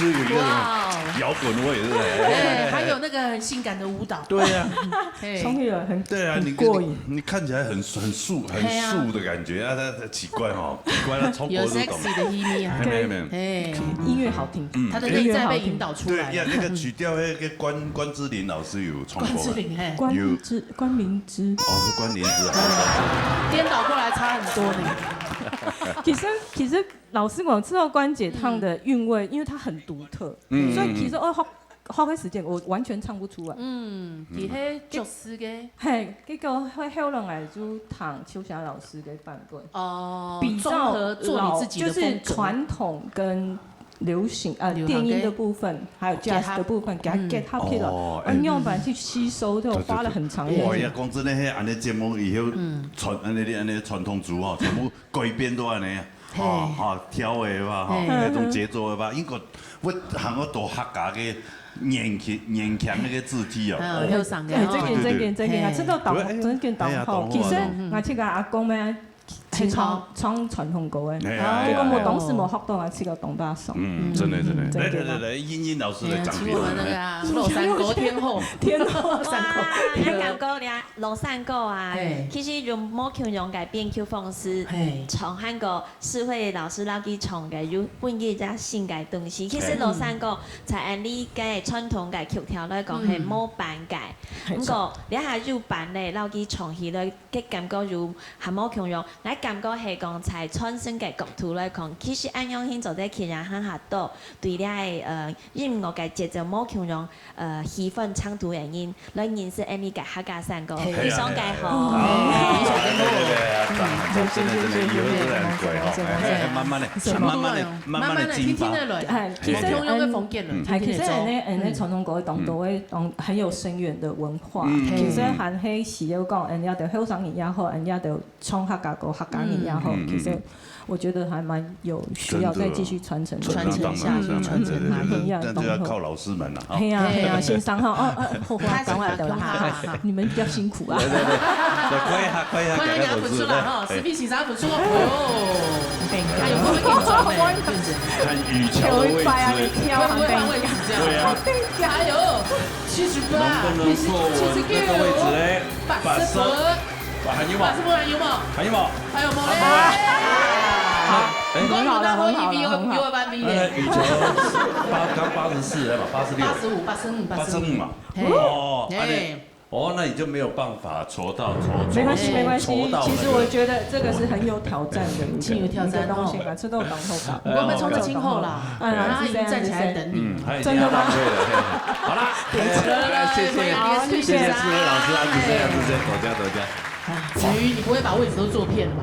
是有一个什么摇滚味，是不是？哎，还有那个很性感的舞蹈。对呀，哎，冲一个很对啊，你很过瘾。你你看起来很很素很素的感觉啊，他他奇怪哈，奇怪，他中国有是懂。sexy 的一面啊，没有没有，哎，音乐好听，他的内在被引导出来了。对呀，那个曲调那个关关之琳老师有唱过的。关之琳，哎，关之关明之。哦，是关联字啊。颠倒过来差很多呢。其实其实老师讲，赤道关节烫的韵味，因为它很独特，嗯所以其实我学学的时间我完全唱不出来。嗯，其实就是个嘿，结果后后来就听秋霞老师的版本，哦，比较综合做你自己的老就是风格。传统跟流行呃流行电音的部分，还有 jazz 的部分，给它嗯 get up 起来，哦啊，用板去吸收，对我花了很长的时间。哇呀，讲真的，嘿，安尼节目以后，嗯传安尼安尼传统族吼，全部改编都安尼啊，嘿哈哈，跳的吧，哈，嘿那种节奏的吧，应该我喊我多客家个年轻年轻那个字体啊，嗯，哦后生个哎，哦真个真个真个，嘿啊，这都当对哎真个当好。哎呀其实当好啊我这个阿公咩，清朝唱唱传统歌诶，哎呀结果我哎呀当时没学到啊，去个东巴上。嗯，真的真的，真的来来来来，英英老师来哎呀，掌请我们那点。个啊，洛杉矶天后，天后洛杉哇，矶。香港歌咧，洛杉歌啊嘿，其实用莫琼用个编曲方式嘿，唱韩国诗慧老师老佢唱个，有分一只新个东西。其实嘿洛杉歌在俺哋个传统个曲调来讲，嗯系冇版个。没错不过，你下有版咧，老佢唱起来，个感觉有还冇共样。我感觉系讲在传承个角度来讲，其实恁样先做得吸引人下多对这个呃音乐个节奏冇共样呃喜欢唱度个人，来认识俺哋个客家山歌，嘿非常个好。啊，对对对，赞赞，真的真的，以后都来改吼，哎，慢慢的，慢慢的，慢慢的进化。慢慢的听听得来，哎，其实莫琼用个风格了，哎，其实听听得俺呢，走。俺呢传统歌当多个，当很有深远的文化。嗯其实还很喜欢讲，人家的后生人也好，人家的唱客家歌、客家人也好，嗯嗯其实我觉得还蛮有需要再继续传承的。传承下去，真的传承下去。嗯那就要靠老师们了哈。嘿呀嘿呀，嘿先生哈，哦，哦，好，好，赶快得了哈，你们比较辛苦啊。对对对，快一下，快一下，快点给他给他粉丝付出来哈，哎十比七十付出哦。哎呦，他有没有会紧张呢？看羽球的位置，会不会换位置这样？对啊，加油，七十八，能不能坐稳这个位置嘞？八十分，啊，还有吗？八十分还有吗？还有吗？还有吗？好，哎，你讲有那个一比，我比我班比那耶。羽球八刚八十四了嘛，八十六，八十五，八十五，八十五嘛。嘿哦，嘿哎，哦，那你就没有办法戳到戳，没关系，没关系。戳到那个其实我觉得这个是很有挑战的一个挺有挑战哦一个东西啊，这都当后吧。我们从这今后啦，哎他已经站起来等你。嗯，他已经真的吗要浪费了。好啦，来来来谢谢来来谢谢思慧老师啊，主持人主持人，多谢多谢。子瑜，你不会把位置都坐遍吧？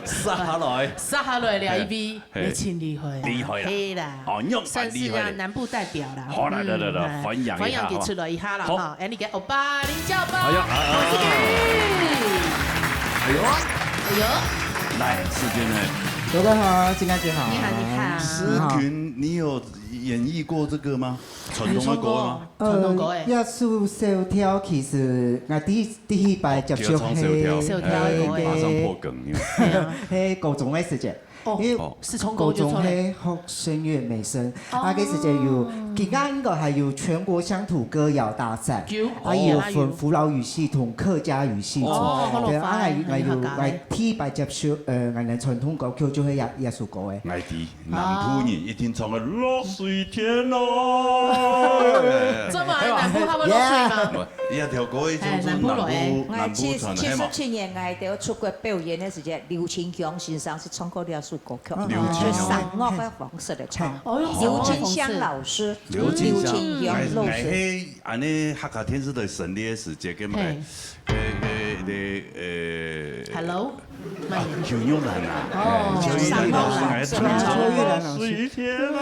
下来，下下来了，一比，嘿你真厉害啊，厉害啦嘿啦，哦，你用算是蛮厉害的啊南部代表啦。好来来来来嗯欢迎一下欢迎佢出来一下啦好哈，哎，你给欧巴林教授，哎呀啊啊啊恭喜恭喜哎呦，哎呦，来，世间呢？大家好，金大姐好。你好你好，诗群，你有演绎过这个吗？传统的歌吗？传统歌哎，这首小调其实我第第一摆接触哦小调系小调的歌哎，马上破梗，因为哎呀系高中个时节，哦因为哦是从歌高就出来，中系学声乐美声，啊，个时节有，今年应该还有全国乡土歌谣大赛，有啊，有分福佬语系统、客家语系统，哦对，啊，还有还有好好玩还第一摆接触，呃，俺们传统歌曲就系这这首歌诶。爱迪南部人一定唱个落水天咯。这么南部他们落水吗？不，一条歌一种是哎南部南部来南部传的嘛七七十。七年，我都出国表演的时节，刘清香先生是唱过这首歌曲，刘清香就三个个方式来唱。哦，用刘清香老师，刘清香，刘清香老师，哎，系安尼客家电视台成立的时节，跟嘿哎哎哎哎， ，Hello，慢点。邱玉兰啊，哦邱玉兰老师来唱邱玉兰老师水天啊，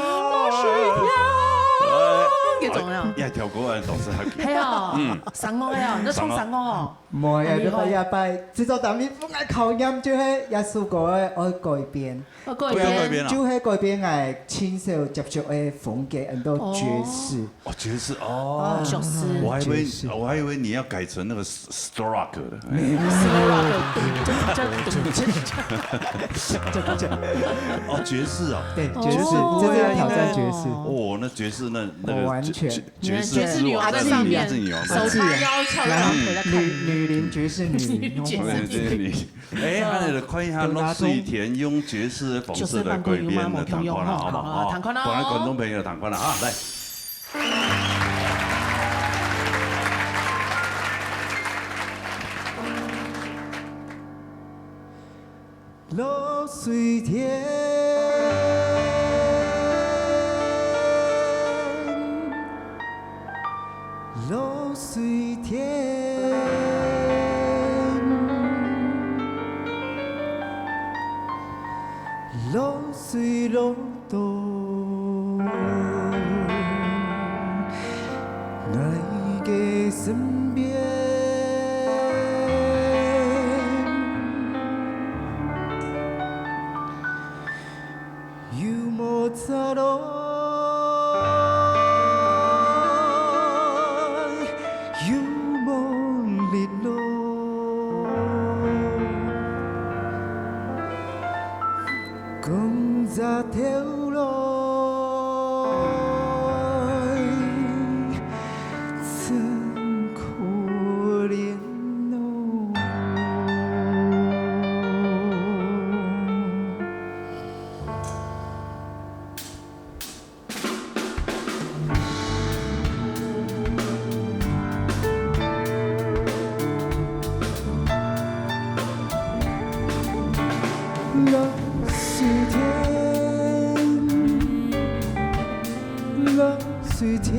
给怎么样？也跳過啊，當時還。係哦，嗯。上樂个哦，你都唱上樂哦。無啊，哎，你好。這擺，這擺，製作單位分𠊎考驗，就係這首歌个愛改編。愛改編。愛改編啊。就係改編𠊎盡少接觸个風格，很多爵士。哦。哦，爵士，哦。啊，爵士。我還以為，爵士。我還以為你要改成那個 s-，s-，rock 的。哎。哦，爵士哦。對，爵士，哦，這是要挑戰爵士。哦，那爵士那，那個我完全爵，爵，爵士女王在上面，阿信啊，手叉腰，翹二郎腿在看。女，女林爵士女，女林爵士女。對，對，對。哎，那你看一下，落水田用爵士的方式來改編的，同款了，好不好？好，同款了哦。不然觀眾朋友同款了啊，來。 落水田，落水田，落水落到 𠊎个身邊，又無雜落，又無日落。 講隻頭來，真可憐哦。 落水田，落水田，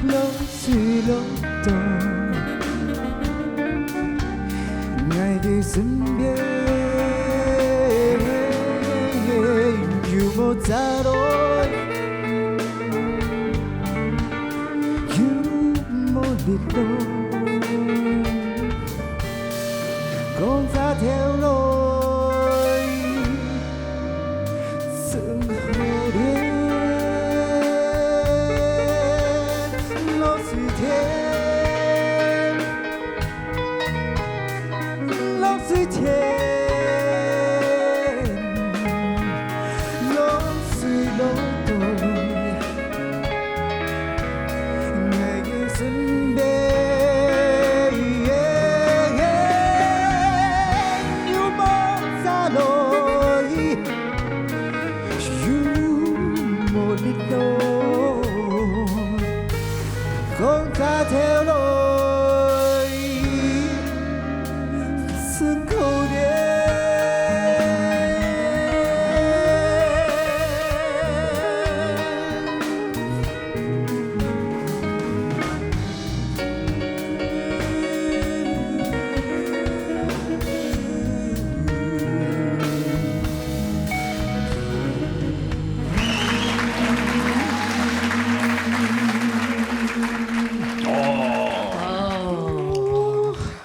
落水落到 𠊎个身邊，又無雜落，又無日落。講隻頭來，真可憐，落水田。 落水田，落水落到𠊎个身邊，又無雜落，又無日落。 講隻頭來，真可憐。哦。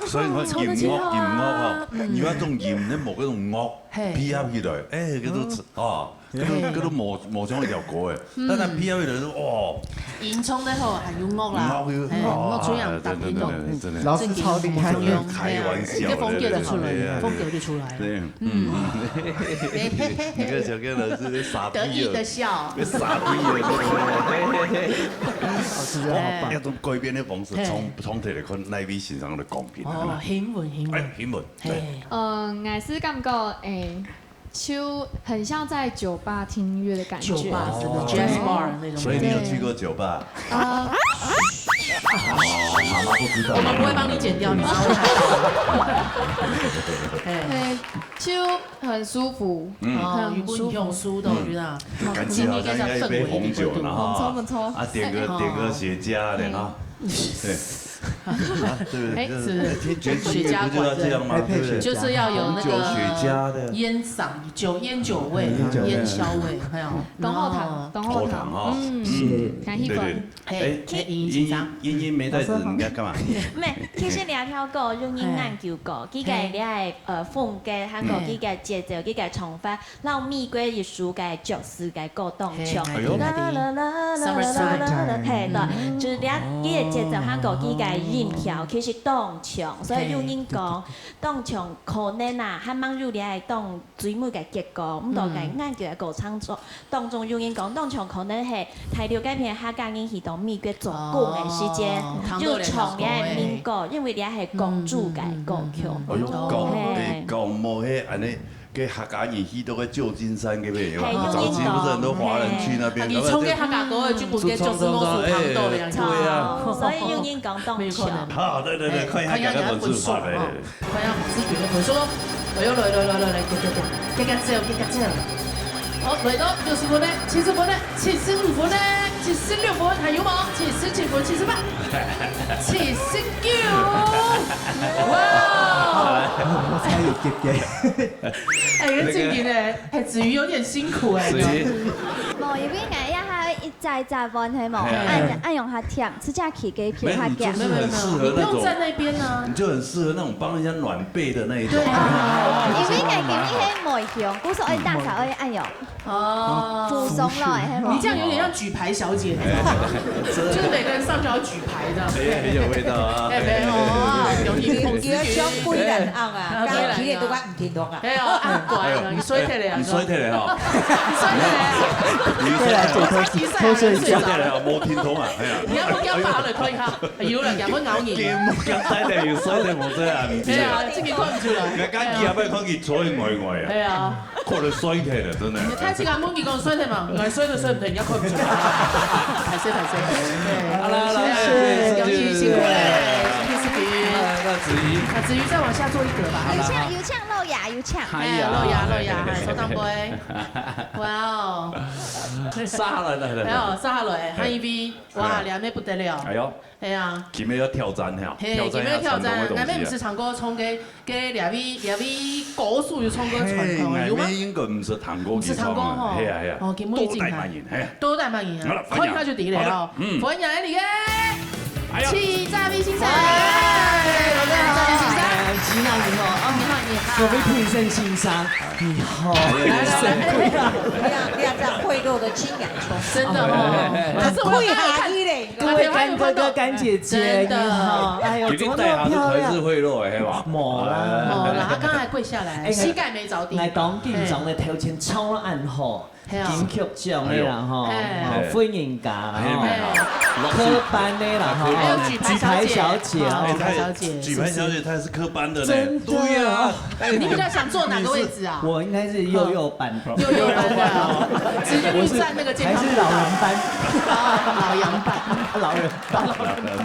所以你看音樂，音樂吼，嗯。有一種音，你無該種樂，係。配合起來，哎，叫做，哦，叫做，係。叫做無，無像一條歌誒。嗯。但係配合起來就，哦。音唱得好，還有樂啦。樂有，哎，哦，樂出樣，哎，對，對，對，對，真的。老師超厲害的。真的，開玩笑的，係，這風格就出來了，對，對，對。風格就出來了。對。 嗯。你看小健老師在傻逼哦。得意的笑。在傻逼哦，對不對？老師真的好棒。那種改編的方式，嘿。從，從頭來看，哪位先生的公平啊？哦，興奮，興奮。哎，興奮，對。嘿。嗯，𠊎係感覺，哎，就很像在酒吧聽音樂的感覺。酒吧，真的，哦。Jazz bar那種。所以你有去過酒吧？對。啊。哦，媽媽不知道。我們不會幫你剪掉，你知道嗎？嘿。對，就 很舒服，嗯。哦，很舒服。有分享書的，我覺得啊。嗯。就感覺好像要一杯紅酒了哈。不錯，不錯。啊，點個，哎，點個雪茄的哈。嗯。對。啊，对不对？哎，就是是不是？听爵士乐不就要这样吗？配配对不对？雪茄。就是要有那个红酒雪茄的。烟嗓，酒，烟酒味，烟酒味。烟硝味，还有，然后糖，哦。然后糖。糖哦。嗯，是。糖一个。对，对。哎，哎，哎，茵茵，茵茵没带纸，老师好。你在干嘛？没，其实你也听过，有人研究过，佢个你个，呃，风格，还有佢个节奏，佢个唱法， 摎美國一首个爵士个歌當像。嘿，哎喲。啦啦啦啦啦啦啦啦，Summertime。嘿，對，嗯。就係佢个節奏還過佢个音調，其實當像，所以有人講，嘿，對，對，對。當像可能啊，還吂有這个當最尾个結果，毋過个研究个過程中，當中有人講，當像可能係大陸該片客家人去到美國做工个時間，哦，就唱這个民歌，因為這係公主个歌曲。嗯，嗯，嗯，嗯，嗯。哎喲，搞，嘿。哎，搞無嘿，恁呢 个客家人去到个舊金山該片，有沒有？嘿，早期不是很多華人去那邊，有人講，嘿。啊，你唱个客家歌，就不跟九十五度糖豆一樣。哎，對啊。哦，所以有人講當像。沒有可能。好，對，對，對，哎，看一下剛剛分數，看一下你的分數，好嘞。哦。看一下子瑜的分數。哎喲，來，來，來，來，來，加，加，加，加，加，加。好，來到六十分呢，七十分呢，七十五分呢，七十六分，還有無？七十七分，七十八，七十九。哇哦！差一點點。 哎，這个正經的，哎，子瑜有點辛苦哎。子瑜。無，因為𠊎也還一隻一隻問，係無？嘿。恁，恁樣較甜，自家去給別人較甜。沒有，你就是很適合那種，沒有，沒有，沒有，你不用站那邊啊。你就很適合那種幫人家暖背的那一種。對啊。因為𠊎今日係內向，故所愛打掃，愛恁樣。哦。扶上來，係無？你這樣有點像舉牌小姐，你知道嗎？哎，真的。就是每個人上去要舉牌這樣。哎，很有味道啊。哎，沒有啊，有你你你要像貴人啊。 啊，對啦，今日都講毋停動啊。哎喲，啊，乖了，你衰退了呀，你衰退了哈。你衰退了呀。你衰退了。我超級衰啊，你衰退了哈，無停動啊，哎呀。你要不要把它推開？有了，要不咬你？無講衰退，有衰退無衰啊，你知道。哎呀，這個看不出來。你看，你也不要看佢衰呆呆啊。哎呀。看到衰退了，真的。你看這個問題講衰退嘛，來衰退衰退，人家看不出來。歹勢，歹勢。對，好啦，好啦，謝謝，哎，謝謝，辛苦了，謝謝。那，那子瑜。那子瑜再往下坐一格吧。有請，有請。 老爺有請。哎呀，老爺，老爺，哎，坐上去。哇哦。殺下來，來，來，來。哎喲，殺下來，還以為，哇，哎。兩位不得了。哎喲。哎呀。今日要挑戰哈，嘿，挑戰一下今日挑戰，傳統的東西啊。𠊎等毋係唱歌唱个，个兩位，兩位歌手有唱歌傳統的，嘿，有嗎？𠊎等應該毋係唱歌起床啊，毋係唱歌吼。係啊，係啊。哦，今日有精彩。多帶慢音，係啊。多帶慢音啊，好了，看一下就知了哦。歡迎。好的，嗯。歡迎你个 哎呀。徐澤明先生。哎，大家好。徐澤明先生。徐澤明好，哦，你好，你好。所謂評審先生，你好，你好。你要，你要這樣賄賂的青眼秋。真的哦。哎，可是我有看，看，各位乾哥哥、乾姐姐，真的。你好。哎喲，怎麼那麼漂亮？絕對帶他是，還是賄賂的，係吧？無啦。無啦，他剛才跪下來，哎，膝蓋沒著地。來，當緊張的頭前衝了暗號。 係啊。金曲獎的啦，吼，嘿。哦，婦人家啦，吼，嘿，嘿。科班的啦，吼，還有舉牌小姐。舉牌小姐哦。哎，她也，舉牌小姐。舉牌小姐她也是科班的呢。真的。對呀。哦，哎，你比較想坐哪個位置啊？我應該是幼幼班。幼幼班的哦，直接去站那個健康步道。我是，還是老人班。哦，老楊班。老人班。老人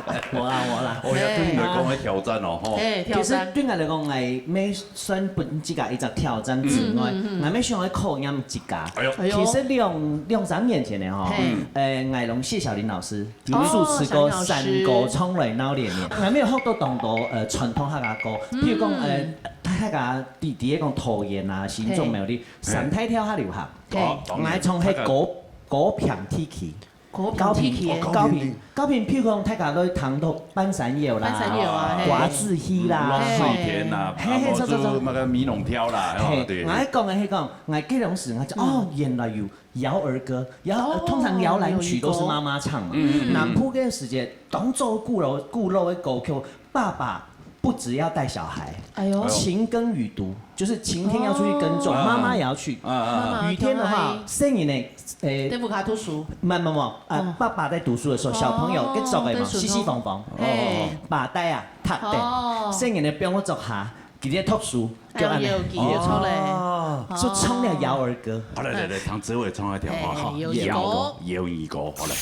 班。無啦，無啦。哦，要對你來講的挑戰哦，吼。哎，挑戰。其實對我來講，哎，每 算分自家一隻挑戰之外，嗯，嗯，嗯。𠊎乜想愛考驗自家。哎喲。哎喲。其實兩，兩三年前个吼，嘿。呃，𠊎摎謝小林老師有主持過山歌唱來鬧熱鬧。哦，小林老師。𠊎乜有學到當多，呃，傳統客家歌，嗯。譬如講，呃，大家知，知个講桃園啊、新竹、嘿。苗栗，嘿。三大調較流行。嘿。哦，當然。𠊎唱係高，高平地區。 高平地區个。高平，哦，高平地。高平，譬如講，大家都聽到半山腰啦，半山腰啊，嘿。瓜子戲啦，嗯，落水田啦，嘿。啊，嘿，嘿，無就那個美濃調啦，嘿，哦，對。𠊎講个，係講，𠊎該當時，𠊎就，嗯。哦，原來有謠兒歌，謠，哦，通常搖籃曲都是媽媽唱嘛。有一個。嗯，嗯，嗯，嗯。南部該時節，當早古老，古老个歌曲，爸爸不只要帶小孩，哎喲。勤耕雨讀，就是晴天要出去耕種，哦。媽媽也要去。啊，啊，啊。媽媽，雨天的話，當然。細人仔 欸，在屋下讀書。慢慢慢，呃，哦。爸爸在讀書的時候，小朋友，哦，該做个嘛，在書房。四四方方。嘿。哦，哦，哦。爸爸啊，讀的，哦。細人仔放到桌下，直接讀書，哎，就恁呢。有記得出來。哦，就唱了謠兒歌。好，來，來，來，唐子偉唱一條啊，哎，哈，謠兒歌。謠兒歌，謠兒歌，好，來。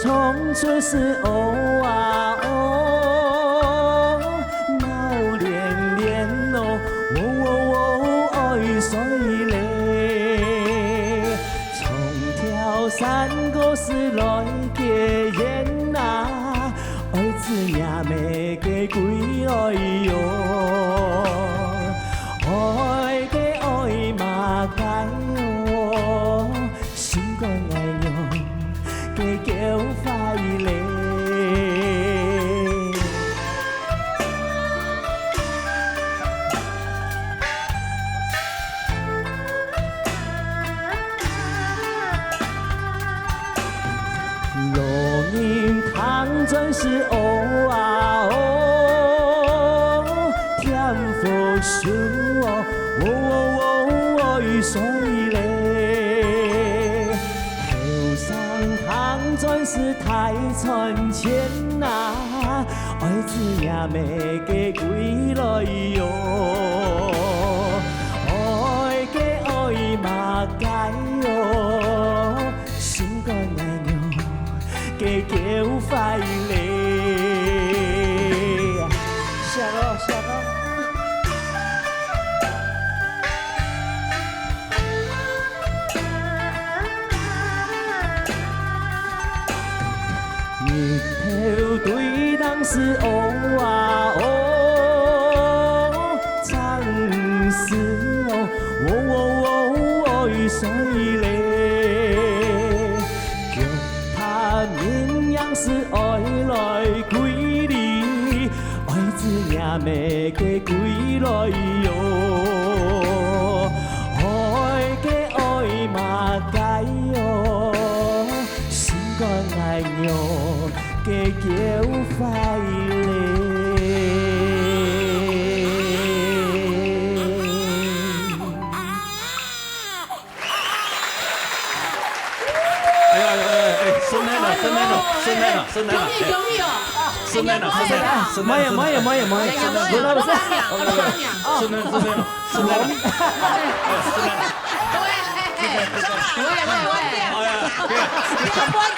青春是喔啊喔，鬧連連喔，喔喔喔，愛睡咧。唱條山歌是來結緣啊，愛子若妹个歸來喲，愛个愛嘛該喲。 心肝愛娘个叫壞咧。路人聽轉是喔啊喔，添福壽喔，喔喔喔，愛睡咧。 後生行轉是大賺錢啊，愛子若妹个歸來喲，愛个愛嘛該喲，心肝愛娘个叫壞咧。惜喔，惜喔。 日頭對東是喔啊喔，正是喔，喔喔喔，愛睡咧。腳踏明陽是愛來歸哩， 愛子若妹个歸來喲，愛个愛嘛該喲，心肝愛娘个叫壞咧。 哎呀，哎呀，哎，順利了，順利了，順利了，順利了，恭喜恭喜哦！順利了，順利了，順利了。慢呀，慢呀，慢呀，慢呀，哎呀，我我我我我我順利，順利了，順利了，順利了。喂，喂，喂，喂，哎呀，不要，不要，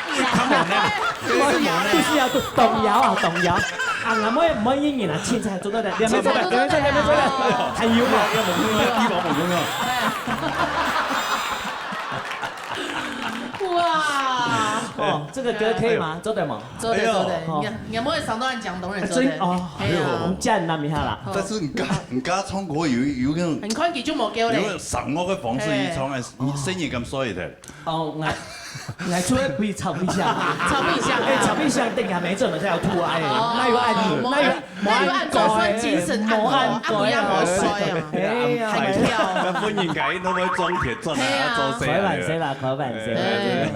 不要，他猛了，不是猛了。不是啊，动摇啊，动摇。啊，那么没人啊，凊彩做到的，两边做的，两边做的，两边做的，还有嘛？要猛动啊，一毛猛动啊。 哇！哦，這個歌可以嗎？做得嗎？做得，哎喲。做得。你看，你看，莫上到恁講，當然做得。真，哦，哎呀。我們站那邊哈啦。好。但是你家，你家唱歌有，有那種，你看佢就無夠咧。有那種上我个方式，哎。佢唱个，你聲音敢衰一點？哦，𠊎，𠊎出來可以唱一下。唱一下。哎，唱一下，等下沒準備就要吐啊，哎，哦，哪有恁，哦，哪有 無恁高欸，無恁高欸，無恁高欸。啊，毋要無衰啊。哎呀，哎呀。那分人家都會裝鐵磚啊，嘿啊。做事啊，開玩笑啦，開玩笑啦，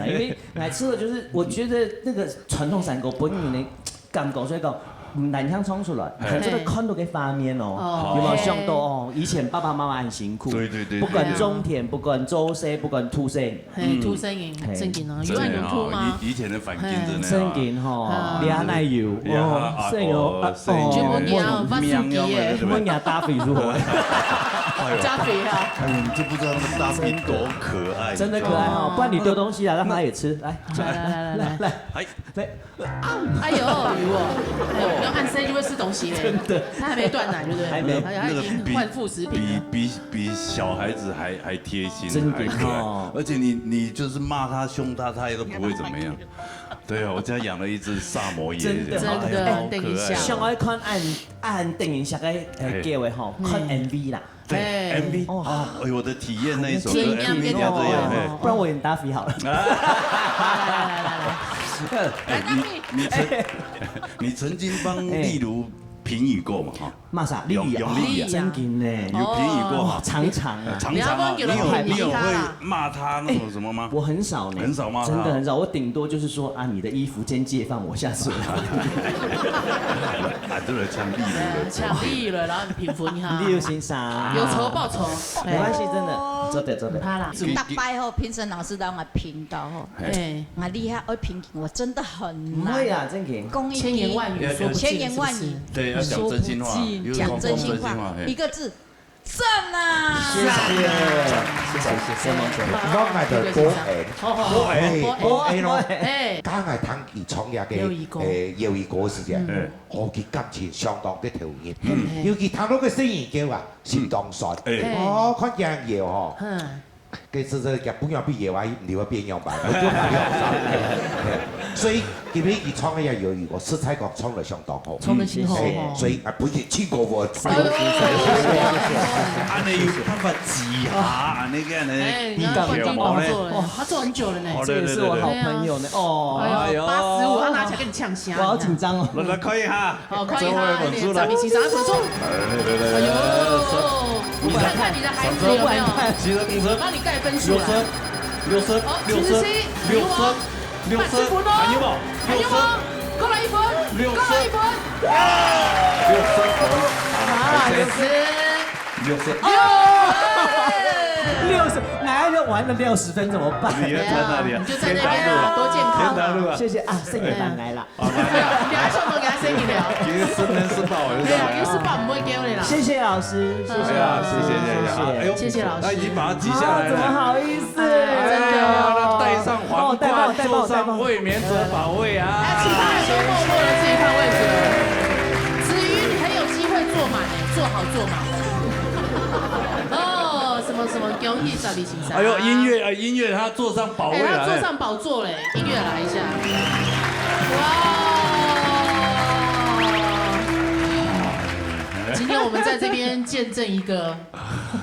哎。因為來吃的就是，我覺得那個傳統山歌本身的感覺，所以講，嗯，難唱唱出來，哎。還有這個看到个畫面哦，哦。有沒有想到哦？以前爸爸媽媽很辛苦，對，對，對，對。不管種田，不管做事，不管出世， 嘿，嗯。土生人，嘿。正經哦，有恁有土嗎？真的哦，以，以前的環境真的啊。嘿。正經吼，啊。你還哪有？呀，哦，啊，所以有，哦，啊，所以哦，全部你啊，發出去耶。莫，莫拿大肥如何？哎呦。大肥啊。哎呦，你就不知道那個大肥多可愛，真的可愛哦，你知道嗎？不然你丟東西啊，讓牠也吃，來，來，來，來，來。來。哎。 哎呦，有哦，哎呦，用按聲就會吃東西嘞。真的。他還沒斷奶，對不對？還沒。那個比，還換副食品呢。比，比，比小孩子還，還貼心，真的還可愛。哦。而且你，你就是罵他、凶他，他也都不會怎麼樣。對啊，我家養了一隻薩摩耶，真的。真的，哎，好可愛。等一下。想要看按，按電影下个，呃，嘿。結尾吼，看，嗯。M V啦。 對，哎。M V，哦。啊，哎，我的體驗那一首歌，哦，體驗，M V就這樣，哦，嘿。不然我演大肥好了。來，來，來，來。哎，你，你曾，你曾經幫麗茹評語過嘛，哈？麼儕？麗茹啊？用，用麗茹啊。正經呢。有評語過哈？哦，常常啊。常常啊，你有，你有會罵她那種什麼嗎？哎，我很少呢。很少罵她。真的很少，我頂多就是說，啊，你的衣服先借放我，下次我來。啊，這個像麗茹的。像麗茹，然後你評分一下。麗茹先生。有仇報仇。 沒關係，真的，做得，做得。毋怕啦。逐擺吼，評審老師都愛評到吼，嘿。哎。𠊎厲害，愛評分，我真的很難。毋會啊，正經。講一句，千言萬語說不盡，千言萬語，是不是？對，要講真心話，說不盡，有時候講真心話。講真心話，嘿。一個字，讚啊！謝謝，謝謝，謝謝，謝謝。我愛个歌恩，好，好，好。歌恩，歌恩哦，哎。教𠊎彈佢唱這个，友誼歌。誒，友誼歌个時間，嗯。哦，佢感情相當个投入，嗯。尤其彈到个細人歌啊，心當酸。哎。哦，看見搖吼，嗯。 該是這个不要比野外你會變樣吧，我就不要唱。所以今天佢唱个也有一个，實在講唱得相當好。唱得真好哦。哎，所以啊，不是唱歌我。哎呦，恁樣有辦法擠啊，恁樣个呢，哎，你看冠軍寶座了，哦，他做很久了呢。哦，這也是我好朋友呢。哦，哎呦，哎呦。八十五，他拿起來跟你嗆聲。我好緊張哦。來，來看一下。 好，看一下，這位問出來。十二先生分數。哎，來，來，來，哎呦，來，來，來，我看看你的孩子有沒有，五十，五十，幫你蓋分數啦。六十，六十，哦，六十，七十七，六十，六十，八十分哦。還有無？還有無？六十，過來一分，六十，過來一分。哇，六十分。啊，六十。六十。哦，六十，來，就玩了六十分怎麼辦？你要在那裡啊，你就在那邊啊，天堂路啊。多健康啊。天堂路啊。謝謝啊，聖誕來了。 哦，來了。你還笑到給他生氣了。今天生日是吧，我就知道。對啊，你是吧，我們會給你啦。謝謝老師，謝謝老師，哎呀，謝謝，謝謝，謝謝。哎呦，謝謝老師。他已經把它記下來了。啊，怎麼好意思？哎呀，真的哦。他戴上皇冠，哦，戴帽，戴帽，坐上衛冕者寶位啊。哎，其他人都默默地自己換位置了。子瑜，你很有機會坐滿欸，坐好坐滿。哦，什麼什麼，恭喜十二先生。哎呦，音樂，哎，音樂，他坐上寶位了，哎，他坐上寶座嘞。 音樂來一下。哇！今天我們在這邊見證一個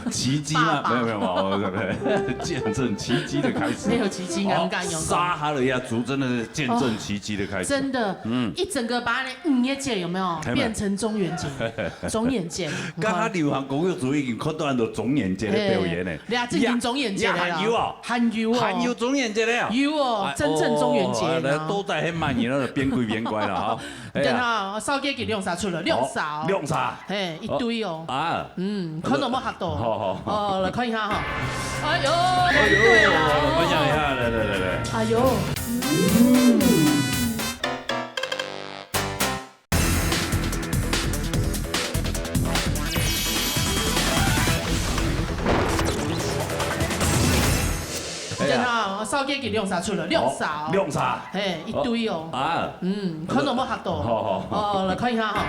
奇蹟嗎？爸爸。沒有，沒有，沒有，沒有，沒有。見證奇蹟的開始。沒有奇蹟，哦，勇敢，勇敢。撒哈拉族真的是見證奇蹟的開始。哦，真的，嗯。一整個把那五月節有沒有，有沒有？變成中元節，中元節。剛剛流行公約組已經看到很多中元節的表演呢。哎，你啊，正經中元節的啦。也，也還有哦。 還有哦。還有中元節咧啊？有哦，哎，真正中元節呢。哦，哎，來，都在那罵你那個邊歸邊關了哈。哎呀。等下哦，燒雞給兩儕出了，兩儕哦。哦，兩儕。嘿，一堆哦。哦，啊。嗯，看到沒嚇到？好，好，好。哦，來看一下哈。哎呦，哎呦，一堆啊。我想一下，來，來，來，來。哎呦，嗯。 哎呀。等下哦，燒雞給兩儕出了，兩儕哦。哦，兩儕。嘿，一堆哦。哦，啊。嗯，看到沒嚇到？好，好，好。哦，來看一下哈。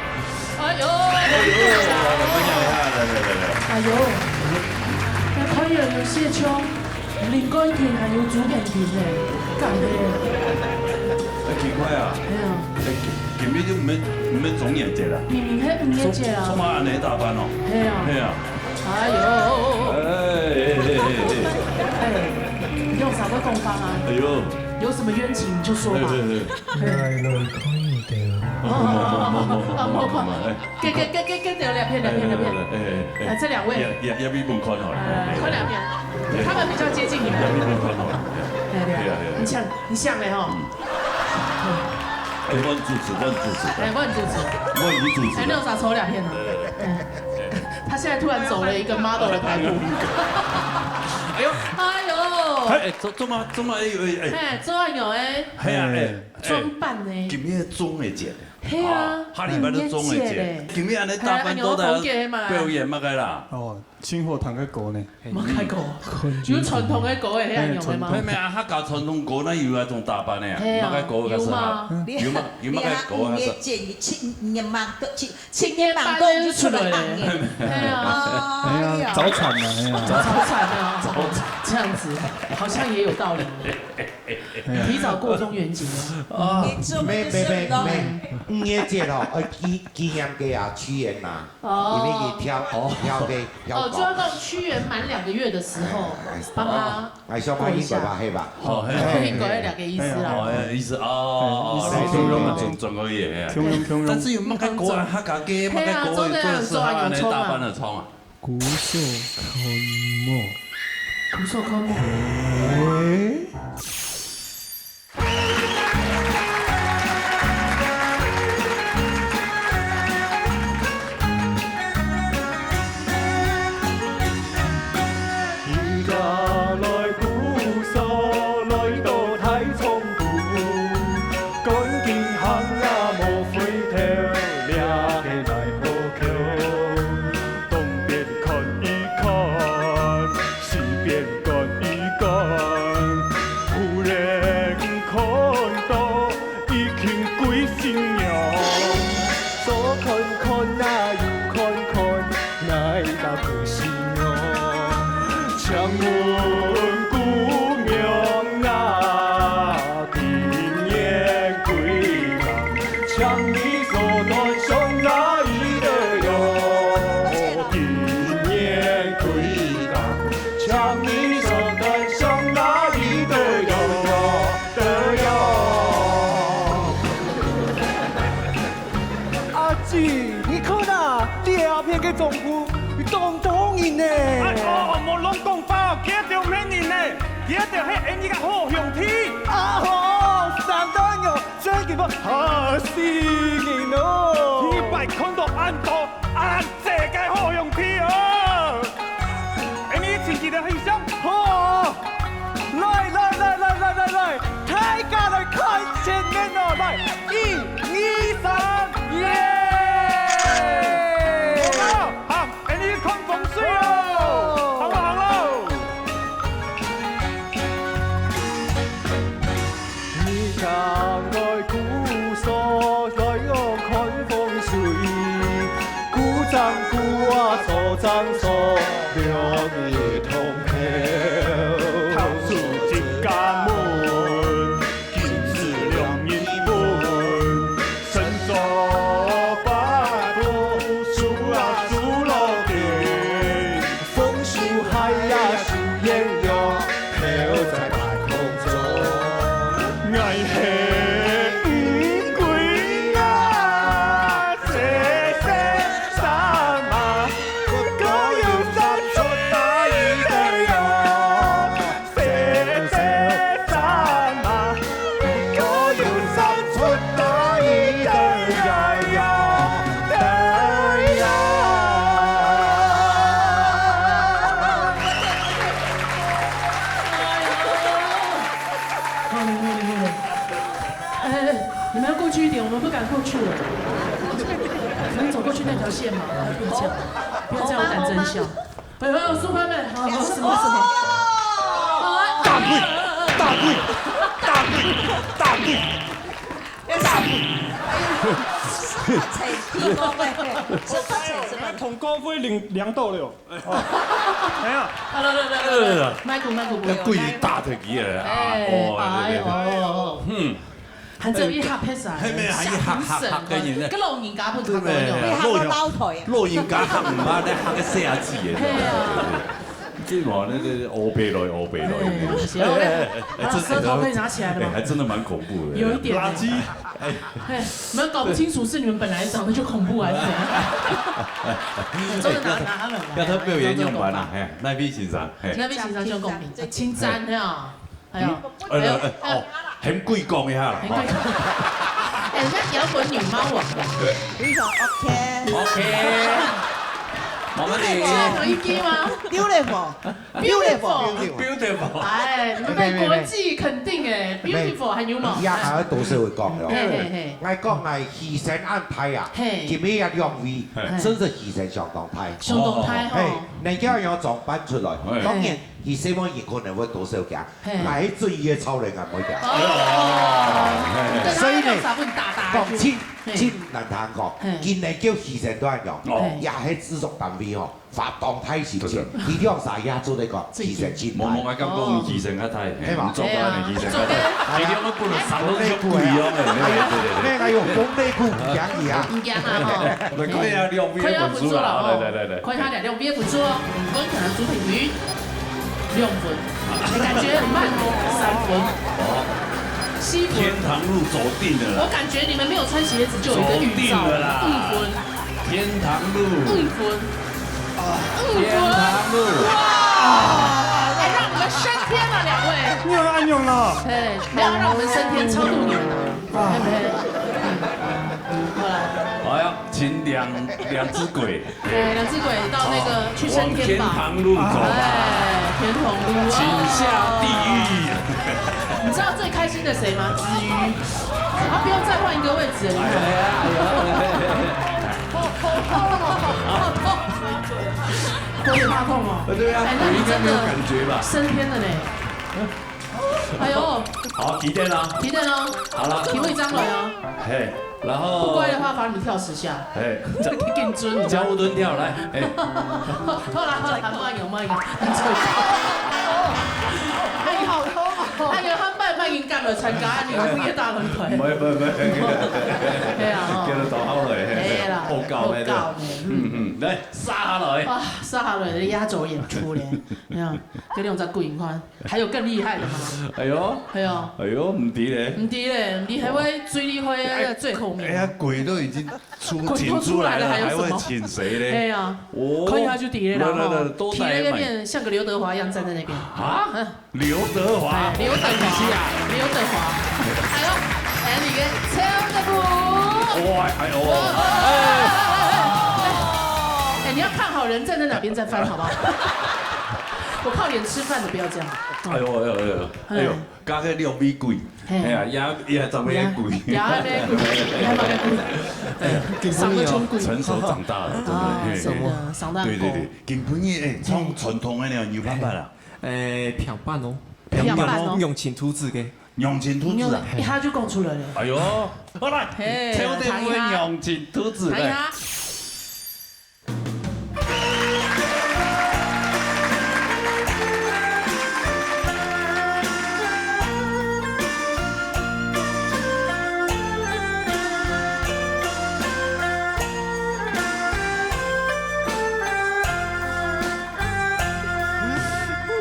哎呦，哎呦，來，來，來，來。哎呦，來看一下劉謝秋。 林冠廷還有朱婷婷呢，敢呢？哎，奇怪啊。哎呀。哎，今，今日就毋係，毋係中元節啦。明明係五月節啊。做，做麼恁樣打扮哦？係啊。係啊。哎呦。哎，哎，哎，哎，哎。哎，你有啥會講法啊？哎呦。有什麼冤情你就說吧。哎，哎，哎。來，來，看一點。哦，哦，哦，哦，哦，哦，哦，哦，哎。 給，給，給，給，給，給，兩片，兩片，兩片。哎，哎，哎，哎。哎，這兩位。也，也，也比門看好了。哎，看兩片。他們比較接近你們。也比門看好了。哎，對。對啊，對啊。你像，你像嘞吼。嗯。哎，我主持，我主持。哎，我主持。我主持。哎，那有啥抽兩片呢？哎，哎，哎。哎，他現在突然走了一個model的台步。哎呦。哎呦。哎，做，做麼，做麼，哎，哎，哎。哎，做麼有哎。哎呀，哎，哎。裝扮呢？今天中元節。 係啊，啊，下禮拜就中元節。五月節咧。今日恁樣打扮都在表演麼个啦？哦，清火堂个歌呢。麼个歌？有傳統个歌誒，係恁樣个嗎？嘿，傳統。沒有啊，客家傳統歌，哪有那種打扮个啊？係啊，麼个歌較適合？有嗎？有麼，有麼个歌較適合？五月節，七月半，七，七月半都出來行个。係啊。哎呀，早產了，哎呀。早產啊，早產，這樣子好像也有道理。 提早過中元節啊。哦，你做麼个事咯？沒，沒，沒，沒，五月節哦，呃，紀，紀念个啊，屈原嘛，哦。因為佢跳，哦。跳个，跳哦，就要到屈原滿兩個月的時候，哎，哎，幫他哦，哎，小朋友過一下。爸爸，係吧？哦，嘿。嘿。應該兩個意思啦。哦，哎，意思，哦，哦，哎，意思，哎，對，對，對，對。中，中國語，哎。中，中，中。但是有麼个歌啊，客家个，麼个歌會做得適合恁樣打扮个唱啊？ 鼓手看無。鼓手看無。欸？子，你看啊，這片个莊戶有當多人呢。哎，哦，莫亂講話，佢兜毋係人呢，佢兜係𠊎俚个好兄弟。啊吼，三大娘，真个好死人哦！第一擺看到恁多恁濟个好兄弟哦！𠊎俚請佢兜翕相。好，來來來來來來來，大家來看前面哦，來，一、二、三，耶！好，好，𠊎俚看風水哦，行路行路。 你行來姑所來哦看風水，姑丈姑啊坐正所，兩日通透，透出一家門，金子兩人分，身做八步，樹啊樹落地。 紅樹海呀樹煙葉，飄在半空中。𠊎係烏龜啊，細細聲啊，不過有三寸大一對哦。 細細聲啊，不過有三寸大一對呀呀呀。哎，你們要過去一點，我們不敢過去了。你們走過去那條線嘛，不要這樣，不要這樣，我膽子很小。 哎呦，蘇潘妹，好，好，什麼什麼？大鬼，大鬼，大鬼，大鬼，大鬼。通告費領，領到了。哎呀，來，來，來，來，來，麥克，麥克，不用，要故意打特技的啊！哎，哦，對，對，對。哎呦，嗯。 還只有一下拍啥？係咩？還一下下下个人呢？跟老人家不同个。對咩？老人，老人家還毋怕，那下个細阿姊个。係啊。這嘛，那個烏白來，烏白來。哎，是啊，哎，哎，哎，啊，真的，舌頭可以拿起來了嗎？哎，還真的蠻恐怖的。有一點。垃圾。哎。哎，你們搞不清楚是你們本來長得就恐怖還是怎樣？真的拿，拿他們來。要他表演用完了，哎，那位先生，哎。那位先生就公平，稱讚，係啊。 哎呦，嗯，哎，哎，哎，哎，哦，很貴講一下啦，很貴講。哦。哎，人家搖滾女貓王。非常OK。OK。慢慢地。這樣有一滴嗎？Beautiful。Beautiful。Beautiful。哎，你們被國際肯定哎，beautiful還有嗎？也還有多少會講的哦。嘿，嘿，嘿。𠊎講𠊎犧牲恁大啊，嘿。今日也兩位，嘿。真是犧牲相當大。相當大吼。嘿，能夠有裝扮出來，嘿。當然，犧牲我也可能會多少講。 嘿。𠊎係準佢个操練啊，毋會講。哦。所以呢，大家都有打打就，講真，嘿。真難聽講，嘿。今日叫犧牲都恁樣，哦。也係製作單位哦，花當大心情，真的。佢兩儕也做得講犧牲真大。無，無，𠊎感覺你犧牲較大，嘿，係嘛？你做得你犧牲較大，哎。你兩個不能啥都是不一樣的，哎呀，對，對，對。那個有風內褲，不講你啊。毋驚啊，吼。來，看一下兩位个分數啦，看一下分數啦，來，來，來，來。看一下兩位个分數哦，分可能主題曲。 兩分，感覺很慢哦，三分，哦，四分。天堂路走定了啦。我感覺你們沒有穿鞋子就有一個預兆，走定了啦。五分，天堂路。五分，啊，五分。天堂路。哇，哎，讓你們升天了，兩位。你有按鈕了？嘿，沒有，讓我們升天超度你們了。啊。嘿，嘿，嗯，好啦。哎呀，請兩，兩隻鬼。 哎，兩隻鬼到那個去升天吧。往天堂路走吧。哎，天堂路哦。請下地獄。你知道最開心的誰嗎？子瑜。他不用再換一個位置了，你看。哎呀，哎呀，哎呀。有點怕痛哦。對啊，哎，那你真的你應該沒有感覺吧？升天了呢。 哎呦，好，提點啊。提點哦。好了。提會章了哦。嘿，然後不乖的話，罰你們跳十下。嘿，這緊準。交互蹲跳，來，嘿。好啦，好啦，慢一點，慢一點。哎呦，哎呦，他慢慢應該來參加，你們不要大輪腿。沒有，沒有，沒有。對啊，哦。叫做走好了，嘿。哎啦。好搞的，好搞的，嗯。嗯，嗯，來，殺下來。啊，殺下來的壓軸演出咧，你看，這兩隻鬼，你看，還有更厲害的嗎？哎喲，哎喲。哎喲，毋知咧。毋知咧，毋知還會最厲害的在最後面。哎呀，鬼都已經出，鬼都出來了，請出來了，還有什麼？還會請誰咧？哎呀，哦，可以，他就底下了哈，來，來，來，多帶一點。底下那邊像個劉德華一樣站在那邊。啊？嗯。 劉德華。哎，劉德華。你是啊？劉德華。哎喲，哎，你个超的不？哇，哎喲。哇。哎，你要看好人站在哪邊再翻，好不好？我靠臉吃飯的，不要這樣。哎喲，哎喲，哎喲，哎喲，哎。加个六米鬼，嘿。哎呀，也，也怎么也鬼？也，也还没鬼，也还没鬼。哎，今晡日哦，成熟长大了，真的，啊，嘿，嘿。真的，长大很多。对，对，对，今晡日，哎，唱传统的了，有办法啦。 誒，平板哦。平板哦。用，用盡兔子个。用盡兔子啊？一下就講出來了。哎喲，好來，嘿，抽到一个用盡兔子，來。彈一下。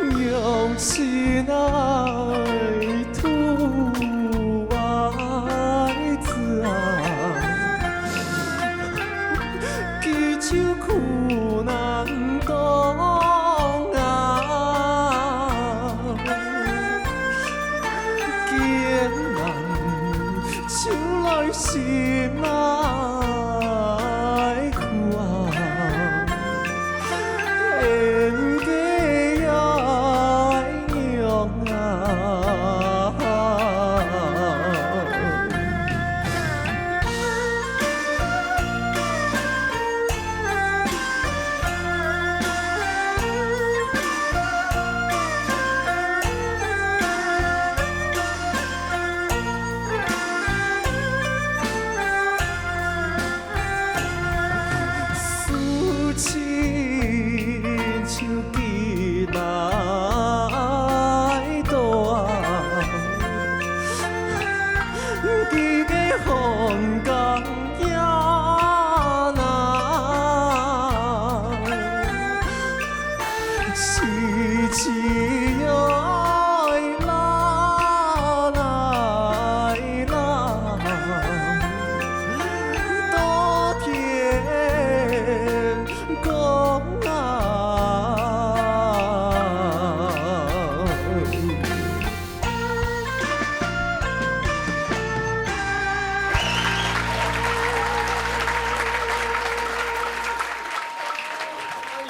娘亲爱，兔崽子啊，佢就苦难当啊，见人 就来心内苦啊，恩个呀娘啊！ 事情就緊来到啊，佢个寒假 呀呐，喜气呀啦啦啦，到天光啊。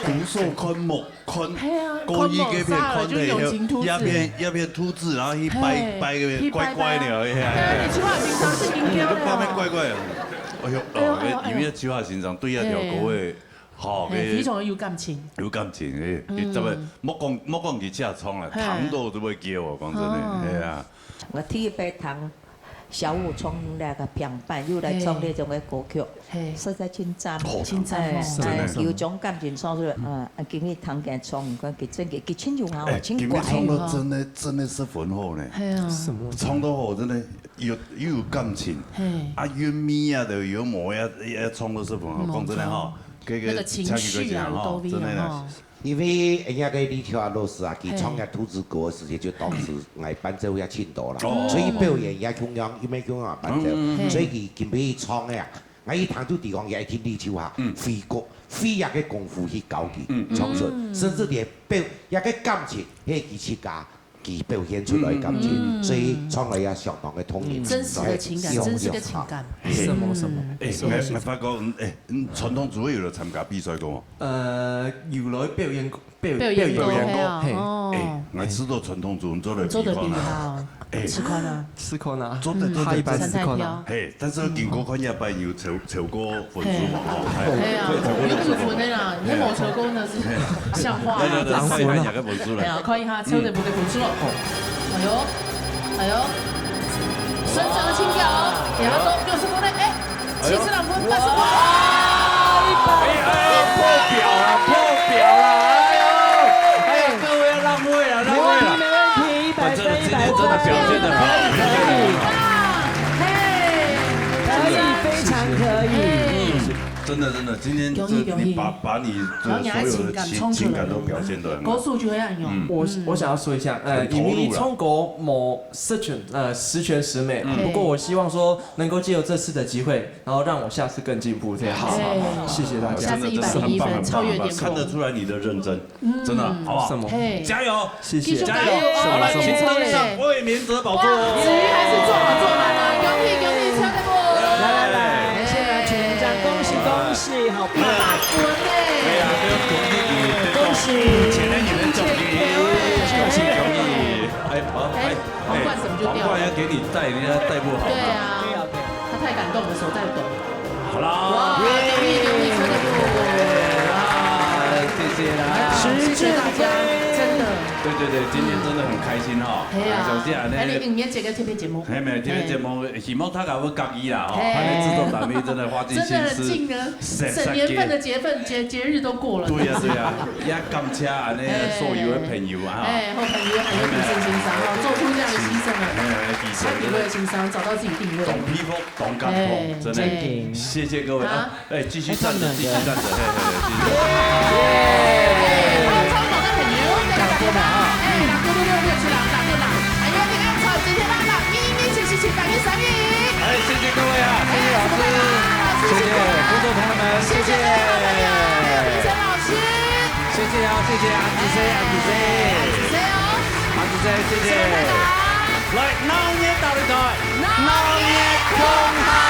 徒手看木，看，嘿啊，故意个片看个，看木，杀了就用盡兔子。一片，一片兔子，然後去拜，嘿，拜个去拜拜。乖乖了，嘿。對啊，你這下平常是緊張的哦。你這方面乖乖啊。哎喲，哎喲，哎喲，哎喲。因為這下平常對這條歌个 好，嘿，个非常有感情。有感情，嘿，嗯。佢真个，莫講，莫講佢自家唱啦，嘿。聽到都會噭哦，講真个，哦。係啊。𠊎第一擺聽小武唱那個平板，又來唱這種个歌曲，嘿。實在真讚。好聽。真讚哦。哎，真的。哎，有種感情唱出來，嗯，啊，今日聽佢唱，你看佢真个，佢真有啊，哎，真乖。今日唱到真的，真的十分好呢。係啊。什麼？唱到好，真的有，又有感情。嘿。啊，韻味啊，都有無呀，也唱到十分好，嗯，講真的哈。 个，个，那個情緒啊，有夠味啊，真的啦。哈。因為人家个李秋霞老師啊，佢唱个兔子歌个時節，就當時𠊎伴奏也盡多啦，哦。所以表演也共樣，因為共樣伴奏，嗯，嗯，嗯。所以佢今晡日唱个啊，𠊎一聽就知講，也一定李秋霞，嗯。飛過，飛也个功夫去教佢，嗯，嗯。唱出，嗯。甚至連表，也个感情，係佢自家 佢表現出來个感情，嗯。所以唱來也相當个動人。嗯。真實个情感，哎，真實个情感。哎，什麼什麼？嗯。哎，𠊎，𠊎發覺，嗯，哎，嗯，傳統組有來參加比賽過無？呃，有來表演過，表，表演過，表演過，係啊，嘿。哦。哎，𠊎知道傳統組做得比較好。做得比較好，哎。試看啊。試看啊。做得，做得，下一擺試看啊。嘿，但是經過看一擺有超，超過 分數嘛，吼，嘿。哎，係啊，可以超過六十分。有五分的啦，你無超過那是像話啊。來，來，來，看一下你个分數來。哎呀，看一下，超過五个分數咯。哎喲，哎喲，身上的清掉哦，給他都六十分嘞，哎，七十六分，八十分，哎，哎，破表了，破表了，哎喲，哎，各位要讓位了，讓位了。沒問題，沒問題，一百分，一百分。今天真的表現得很好。可以，可以，非常可以。嗯。真的，真的，今天这，恭喜，恭喜。你把，把你的所有的情，然后你的情感冲出来。情感都表现得很好。歌手就会恁样。嗯。我，嗯。我想要说一下，呃，很投入啦。因为唱歌无十全，呃，十全十美，嗯。不过我希望说能够借由这次的机会，然后让我下次更进步，这样子。好，好，好，好。谢谢大家。下次一百零一分，真的，真的很棒，很棒，超越巅峰。很棒，看得出来你的认真。 嗯。真的，好不好？什么？嘿。加油！谢谢。加油！继续加油！好，来，什么，什么？请登上卫冕者宝座。哇，子瑜还是做好做满啊，恭喜恭喜，超得过。来，来，来，先来全场恭喜恭喜，好棒。大分欸。对啊，恭喜恭喜，恭喜。前两年的奖金，恭喜恭喜。哎，好，哎，哎，皇冠怎么就掉了？皇冠要给你戴，人家戴不好。对啊。 他太感动了，手在抖。好啦。哇，恭喜恭喜，超得过。啊，谢谢啦。哎呀，谢谢大家，真的。对对对，今天真的很开心哈。哎呀，首先啊，那个，哎，你，你也接个特别节目。哎，没有，特别节目，希望大家会合意啦哈。哎。反正制作单位真的花尽心思，真的很尽啊，省，省年份的节份，节，节日都过了。对呀对呀，也感谢啊，那个所有的朋友啊哈。哎，好朋友，还有李正先生哈，做出这样的牺牲啊。哎，牺牲，他体会了心伤，找到自己定位。懂皮肤，懂感动，哎，真的。真的。谢谢各位啊。啊。哎，继续站着，继续站着，嘿，嘿，嘿，继续。耶！还有超多的朋友，大家打电话，哎，六六六六七六，打电话。哎呀，你看，超级天大大，一一一七七七八一三一。哎，谢谢各位啊，谢谢老师，哎，谢谢工作同仁们，谢谢。谢谢各位好朋友，还有评审老师。谢谢啊，谢谢，阿吉仔，阿吉仔。阿吉仔哦。阿吉仔，谢谢。谢谢大家。来，鬧熱大擂台，鬧熱鬧熱共下。